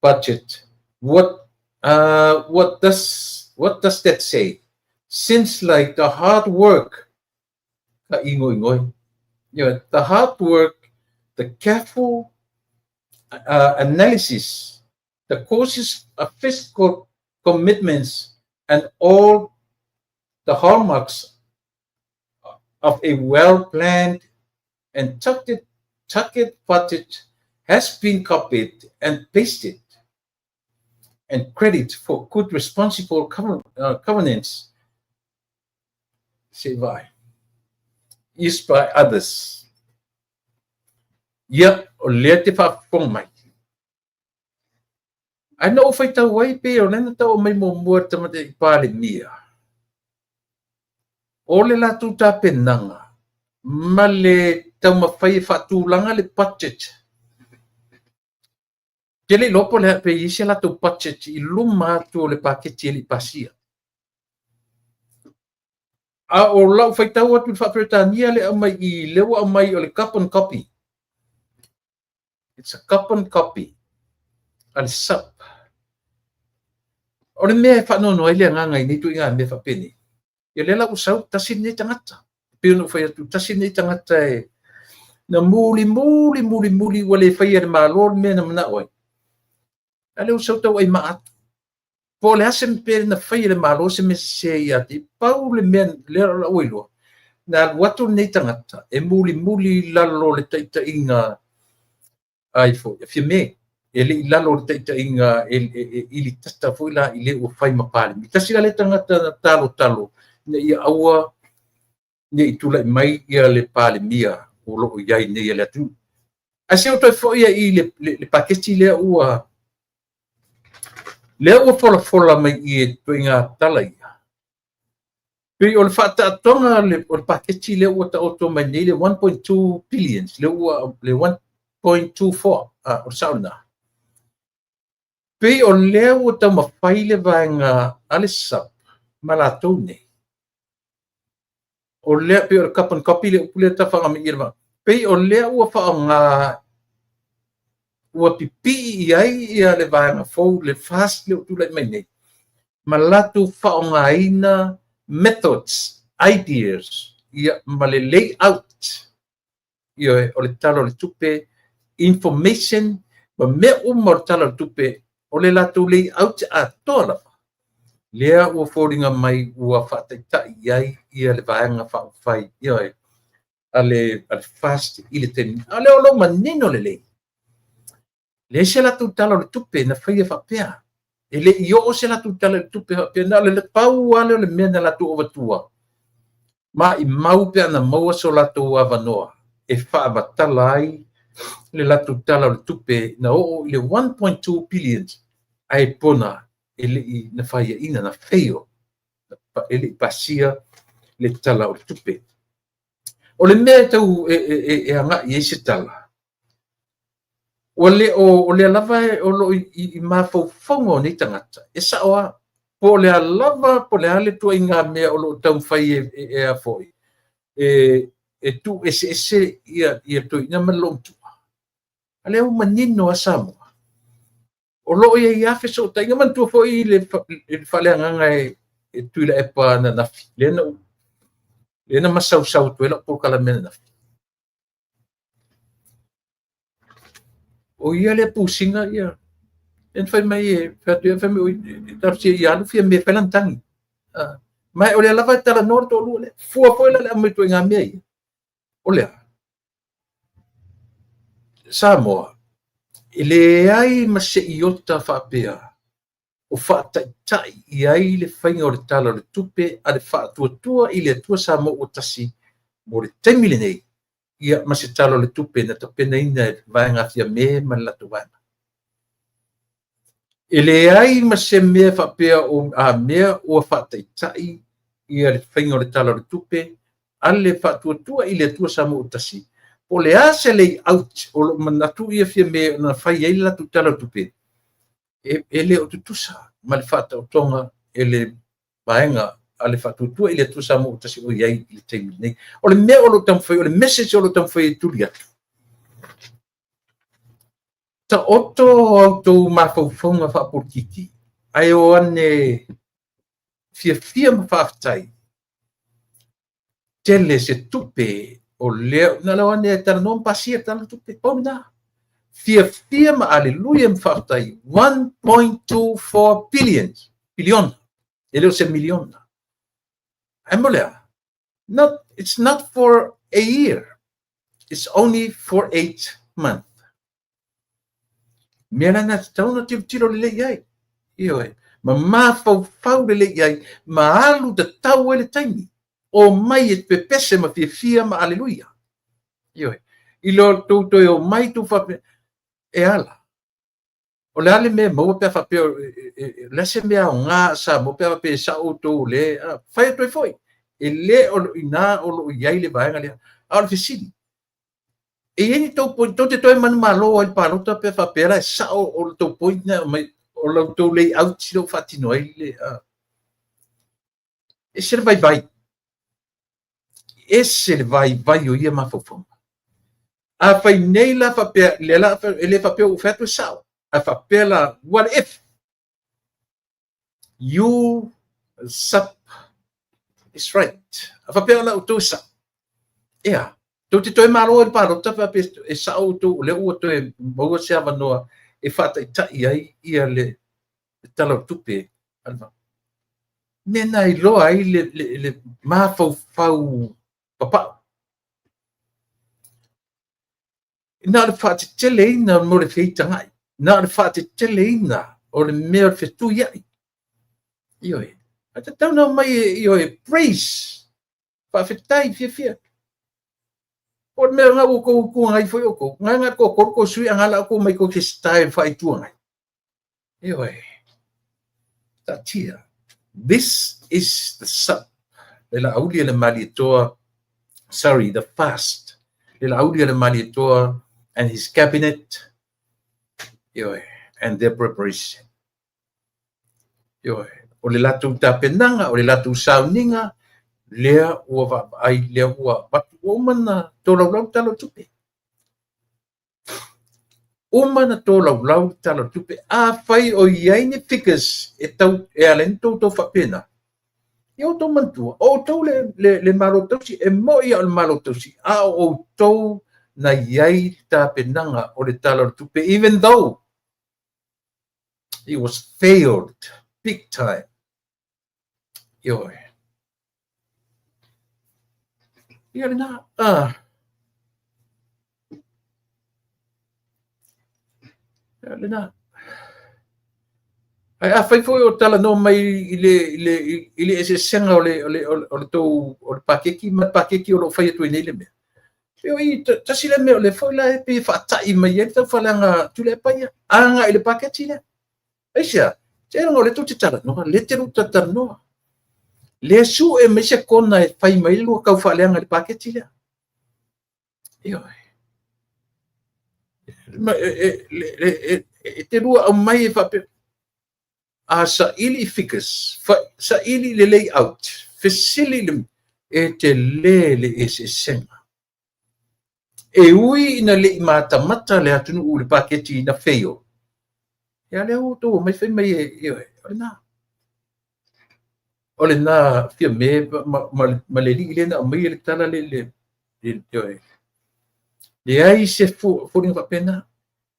budget, what does that say? Since like the hard work, ka ingo ingoi, the hard work, the careful analysis, the cautious fiscal commitments, and all the hallmarks of a well-planned and targeted budget has been copied and pasted, and credit for good responsible governance say by is by others. Ia, o lea te faafofoga mai. Ae na ou faitau ai pe o lena tau mai muamua le Tamaitai Palemia. O le latou tapenaga ma le taumafai e faatulaga le budget. Ke le iloa po o le a pe i ai se latou budget i luma atu o le paketi e le i pasia. A o lau faitau atu i le faa-Peretania lea e aumai i i, lea ua aumai o le carbon copy. It's a carbon copy a le SUP. O le mea e faanoanoa ai le agaga i nei ituaiga mea faapenei, ia lea la ua sau, tasi lenei tagata. E pei ona ou fai atu, tasi lenei tagata e na mulimuli, mulimuli ua le faia e le Malo le mea na manao ai. A lea ua sau tauai maa atu. Po o le a se pe na fai e le Malo se mea sese ia te ia, pau le mea lea o lau iloa, na alu atu lenei tagata e mulimuli i lalo o le taitaiga ai foi, a Fiame, e le i lalo o le taitaiga e ilitata foi la i le ua fai ma Palemia. Tasi la lea tagata na talotalo ina ia aua ne i tulai mai ia le Palemia o lo o i ai nei a le atunuu. Ae se i ou toe foi i le paketi lea ua lea ua folafola mai i i ituaiga tala ia. Pei o le faataotoga o le paketi lea ua taoto mai nei le 1.2 billions, lea ua le 1.24, o le sao lena. Pei o lea ua taumafai le vaega a le SUP ma latou nei. O lea pei o le carbon copy le upu lea tau faaaoga mai i le pei o lea ua faaaoga ua pipii i ai ia le vaega fou, le FAST lea ua tulai mai nei, ma latou faaaogaina methods, ideas, ia, ma le layout, ia, o le Tala o le Tupe, information, ma mea uma o le Tala o le Tupe, o le latou layout atoa lava, lea ua foliga mai ua faataitai i ai ia le Vaega Faaupufai, ia, a le FAST i le taimi. A o lea o lo o manino lelei, leai se latou Tala o le Tupe na faia faapea. E le i oo se latou Tala o le Tupe faapea. Na o le pau lava lea o le mea na latou avatua, ma i mau pe ana maua so latou avanoa e faamatala ai le latou Tala o le Tupe na oo i le 1.2 billion, ae pona e le i na faiaina, na fail, e le i pasia le Tala o le Tupe. O le mea e tau e agai i ai se tala, ua le o, o lea lava o lo o i mafaufauga o nei tagata, e sao lava, po o le a lava, po o le a le ituaiga mea o lo o taumafai e a foi, e tuueseese ia toeaiina ma le loomatua. A lea ua manino lava Samoa, o lo o i ai lava fesootaiga. Manatua foi le faaleagaga e Tuilaepa ananafi, lea na masausau atu ai lau polokalame ananafi. O ia lea pusiga ia, lea na fai mai e fai atu fai mai e talosia ia alu Fiame e fai lana tagi. Ma o lea lava e talanoa le toalua lea. Fua foi la le aumai ituaiga mea ia. O lea, Samoa, e leai ma se iota faapea o faataitai i ai le faiga o le Tala o le Tupe a le Faatuatua i le Atua Samoa ua tasi mo le taimi lenei, ia ma se Tala o le Tupe na tapenaina e Vaega Fiame ma le latou vaega. E leai ma se mea faapea o a mea ua faataitai ia le faiga o le Tala o le Tupe a le Faatuatua i le Atua Samoa ua tasi. Po o le a se layout o lo o manatu ia Fiame na fai ai le latou Tala o le Tupe, e le o tutusa ma le faataotoga e le vaega a le Faatuatua i le Atua Samoa ua tasi o i ai i le taimi lenei. O le mea o lo o taumafai, o le message o lo o taumafai e tuli atu, taoto a outou mafaufauga faapolitiki, ae o ane fiafia ma faafetai, tele se tupe o lea, na o ane e talanoa ma pasia Tala o le Tupe, pau lena. Fiafia ma aleluia ma faafetai, 1.24 billion, piliona, e le o se miliona. Ae mo le a? Not, it's not for a year. It's only for 8 months. Mea la na tatau na tilotilo lelei i ai. Ioe, ma mafaufau lelei i ai, ma alu tatau ai le taimi. O mai e pepese ma fiafia ma aleluia. Ioe, i lo tou toe o mai tou faapea, e ala. O le a le mea e maua pe a faapea, o le a se mea aoga a Samoa pe a faapea e sao outou o lea, fai atu ai foi. E le o i ina o lo o i ai le vaega lea. A o le fesili, e i ai ni tou point, tou te toe manumalo ai i le palota pe a faapea la e sao o le tou point na aumai, o la outou layout lea ua faatino ai le, e ese le vaivai. ese le vaivai o ia mafaufauga. Afai nei la faapea, lea la, e le faapea ua fai atu e sao, ae faapea la, what if you SUPP is right? A faapea la outou e sao. Ea, tou te toe malo i le palota faapea e sao outou o lea ua toe maua se avanoa e faataitai ai ia le Tala o le Tupe a le Malo. Mea na iloa ai le mafaufau papau. Na o le faateteleina mo le feitagai, na o le faateteleina o le mea o le fetuiai. Ioe. Ae tatau ona omai ioe, praise, faafetai, fiafia. O le mea na ua outou Itu Agai foi outou, na na toatolu tou sui usufono ae na la outou omai tou te style faa-Itu Agai. Ioe. Taatia. This is the SUPP. Le Laaulialemalietoa, sorry, the FAST. Le Laaulialemalietoa and his cabinet, ioe, and their preparation. Ioe, o le latou tapenaga, o le latou sauniga, lea ua vaavaai, lea ua avatu, ua uma ona tolaulau le Tala o le Tupe. Uma ona tolaulau le Tala o le Tupe. Afai o i ai ni figures e tau e ala ai ona outou faapena, ia outou manatua, o outou le Malo Tausi, e moi lava o le Malo Tausi, a o outou na i ai le tapenaga o le Tala o le Tupe, even though it was failed big time. Ioe. Ia lena. Ah. Ia lena. Ae afai foi o talanoa mai i le eseesega o le tou o le paketi ma le paketi o lo o fai atu ai nei le mea. E oi, tasi le mea o le foi la e pei e faatai mai ai le taufaaleaga Tuilaepa ia. Agai i le paketi lea. Aisea? Seiloga o lea tou te talanoa, lea te lou talanoa. Le sue mai se kona e fai mai le lua taufaaleaga i le paketi lea. Ioe. E te lua aumai e faapea, a saili i figures, saili i le layout, fesili i le, e tele le eseesega. E ui ina le i matamata le atunuu i le paketi na fail. Ia lea ua outou omai fai mai e, ioe, o lena. O lena Fiame ma le alii lea na aumaia le tala le, ioe. Leai se foliga faapena.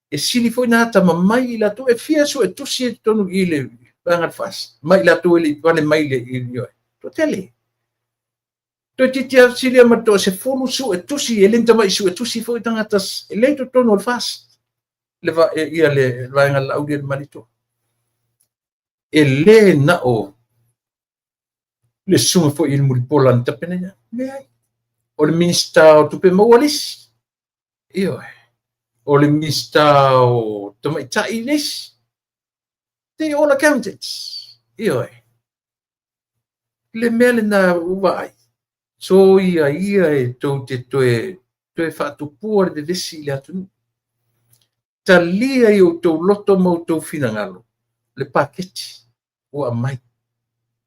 E sili foi na atamamai i latou e fia suetusi e totonu i le vaega FAST ma i latou e le i pale mai le, ioe. Toatele. Toeitiiti lava silia ma le toa-10 suetusi, e le ni tamai suetusi foi tagata e le i totonu o le FAST. Le va, ia le vaega Laaulialemalietoa. E le na o le susuga foi i le Mulipola na tapenaina. Leai. O le Minisita o Tupe Maua le isi. Ioe. O le Minisita o Tamaitai le isi. They all accountants. Ioe. Le mea lena ua vaai. So ia ia e tou te toe faatupua le vevesi i le atunuu. Talia i outou loto ma outou finagalo le paketi ua aumai.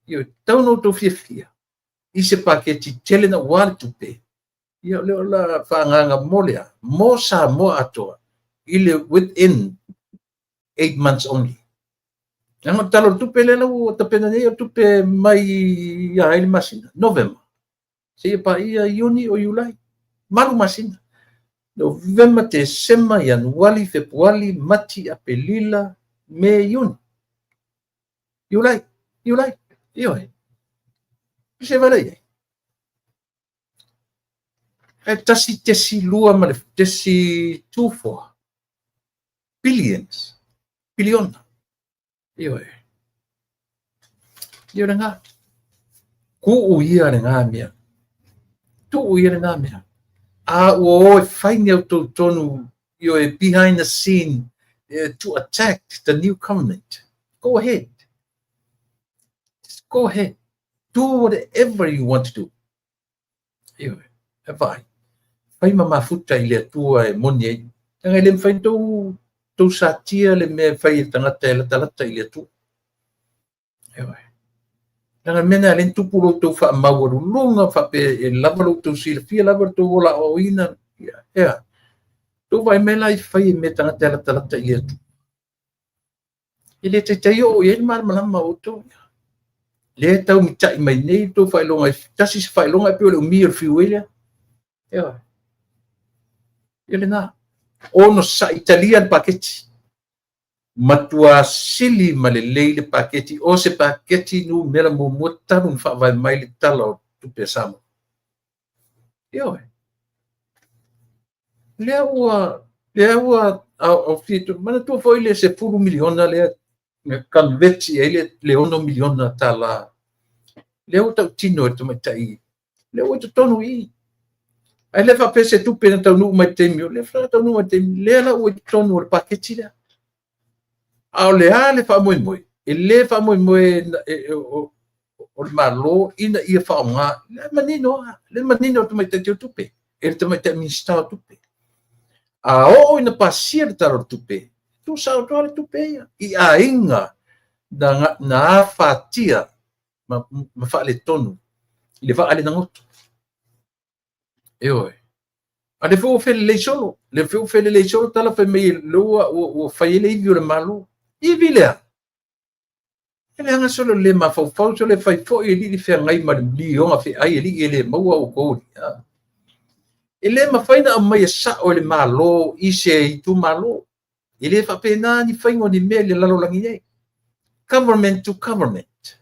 Ioe, tatau ona outou fiafia i se paketi tele na ua le tupe. Ia o lea o la faaagaaga mo le a? Mo Samoa atoa i le within 8 months only. Leaga o le Tala o le Tupe lea la ua tapena nei o le tupe mai ia ai le masina, Novema. Seia paia Iuni o Iulai. 8 masina. Novema, Tesema, Ianuari, Fepuari, Mati, Apelila, Me, Iuni. Iulai, Iulai, ioe. Se vale i ai. E 1.2 ma le 0.24 billions. Piliona. Ioe. Ioe lena. Tuu ia lena mea. Tuu ia lena mea. A ua o e fai ni outou tonu, ioe, behind the scene to attack the new government. Go ahead. Just go ahead. Do whatever you want to do. Ioe. E vai. Fai ma mafuta i le Atua e moni ai. Leaga e le mafai tou satia le mea e fai e tagata e latalata i le Atua. Ioe. Leaga o le mea lena e ala ai ona tupu lo outou faamaualuluga faapea e lava lo outou silafia, lava lo outou ola aoaoina. Ea, tou vaai mai la i fai e mea tagata e latalata i le Atua. E le taitai oo i ai le malamalama o outou. Lea e tau mitai mai nei le tou faailoga, e tasi se faailoga e pei o le umi o le fiu ai lea. Ioe. Ia lena. Onosai, talia le paketi. Matua sili ma lelei le paketi, o se paketi numera muamua talu ona faavae mai le Tala o Tupe a Samoa. Ioe. Lea ua aofia, manatua foi le $10 miliona lea na convert i ai le $6 miliona tala. Lea ua tautino e le tamaitai, lea ua i totonu i i. Ae le faapea se tupe na taunuu mai i le taimi, o lea faatoa taunuu mai i le taimi, lea la ua i totonu o le paketi lea. A o le a le faamoemoe? E le faamoemoe o le Malo ina ia faaaoga, lea e manino lava, lea e manino e le tamaitai teutupe, e le tamaitai Minisita o Tupe. A oo ina pasia le Tala o le Tupe, tuusao atu lava le tupe ia i aiga na afatia ma faaletonu i le vaa lea na goto. Ioe. A o lea foi ua felelei solo, lea foi ua felelei solo tala fai mai lea ua fai ai le ivi o le Malo. Ivi lea? E leaga solo le mafaufau, solo e fai foi e alii le feagai ma le lioga feai, alii e le maua outou. E le mafai ona aumai sao e le Malo i se itumalo. E le faapena ni faiga o ni mea i le lalolagi nei. Government to government.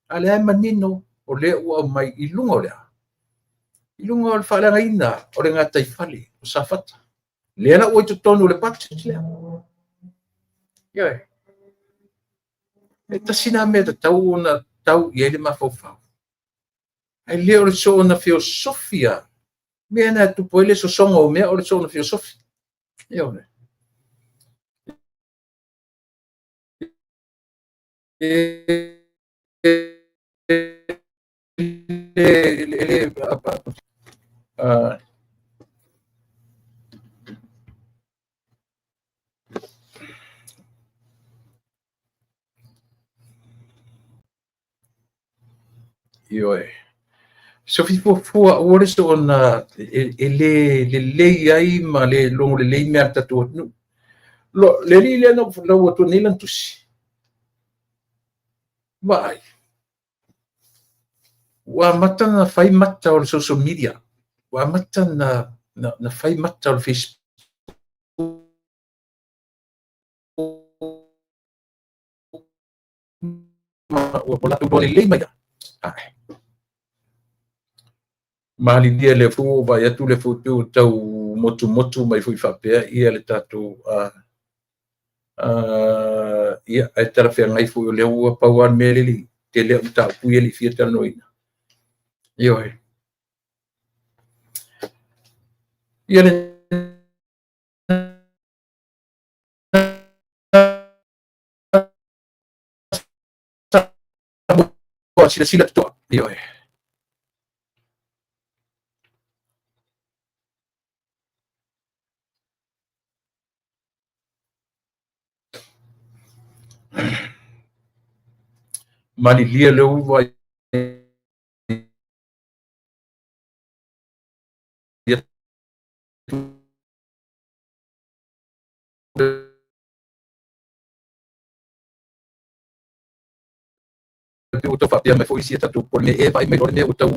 A lea e manino o lea ua aumai i luga o le a? I luga o le faaleagaina o le gataifale o Safata. Lea la ua i totonu o le budget lea. Ioe. E tasi lena mea tatau ona tau i ai le mafaufau. Ae le o le soona feosofi lava. Mea na e tupu ai le sosoga o mea o le soona feosofi. Ioe. Ioe. Sofi fuafua aua le soona e le lelei ai ma le logo lelei mea a le tatou atunuu. Le alii lea na ou lau atu nei lana tusi. Vaai. Ua amata ona fai mata o le social media. Ua amata na fai mata o le Facebook. Ua latou iloa lelei mai ai. Malilie lea foi ua vaai atu lea foi pei ua tau motumotu mai foi faapea ia le tatou ia ae talafeagai foi o lea ua pau lava le mea lele tele au mataupu ia e le i fia talanoaina. Ioe. Ia le silasila totoa. Ioe. Malilie lea ua vaai atu ua tau faapea mai foi isi a tatou po o le mea ea e vaai mai loa le mea ua tau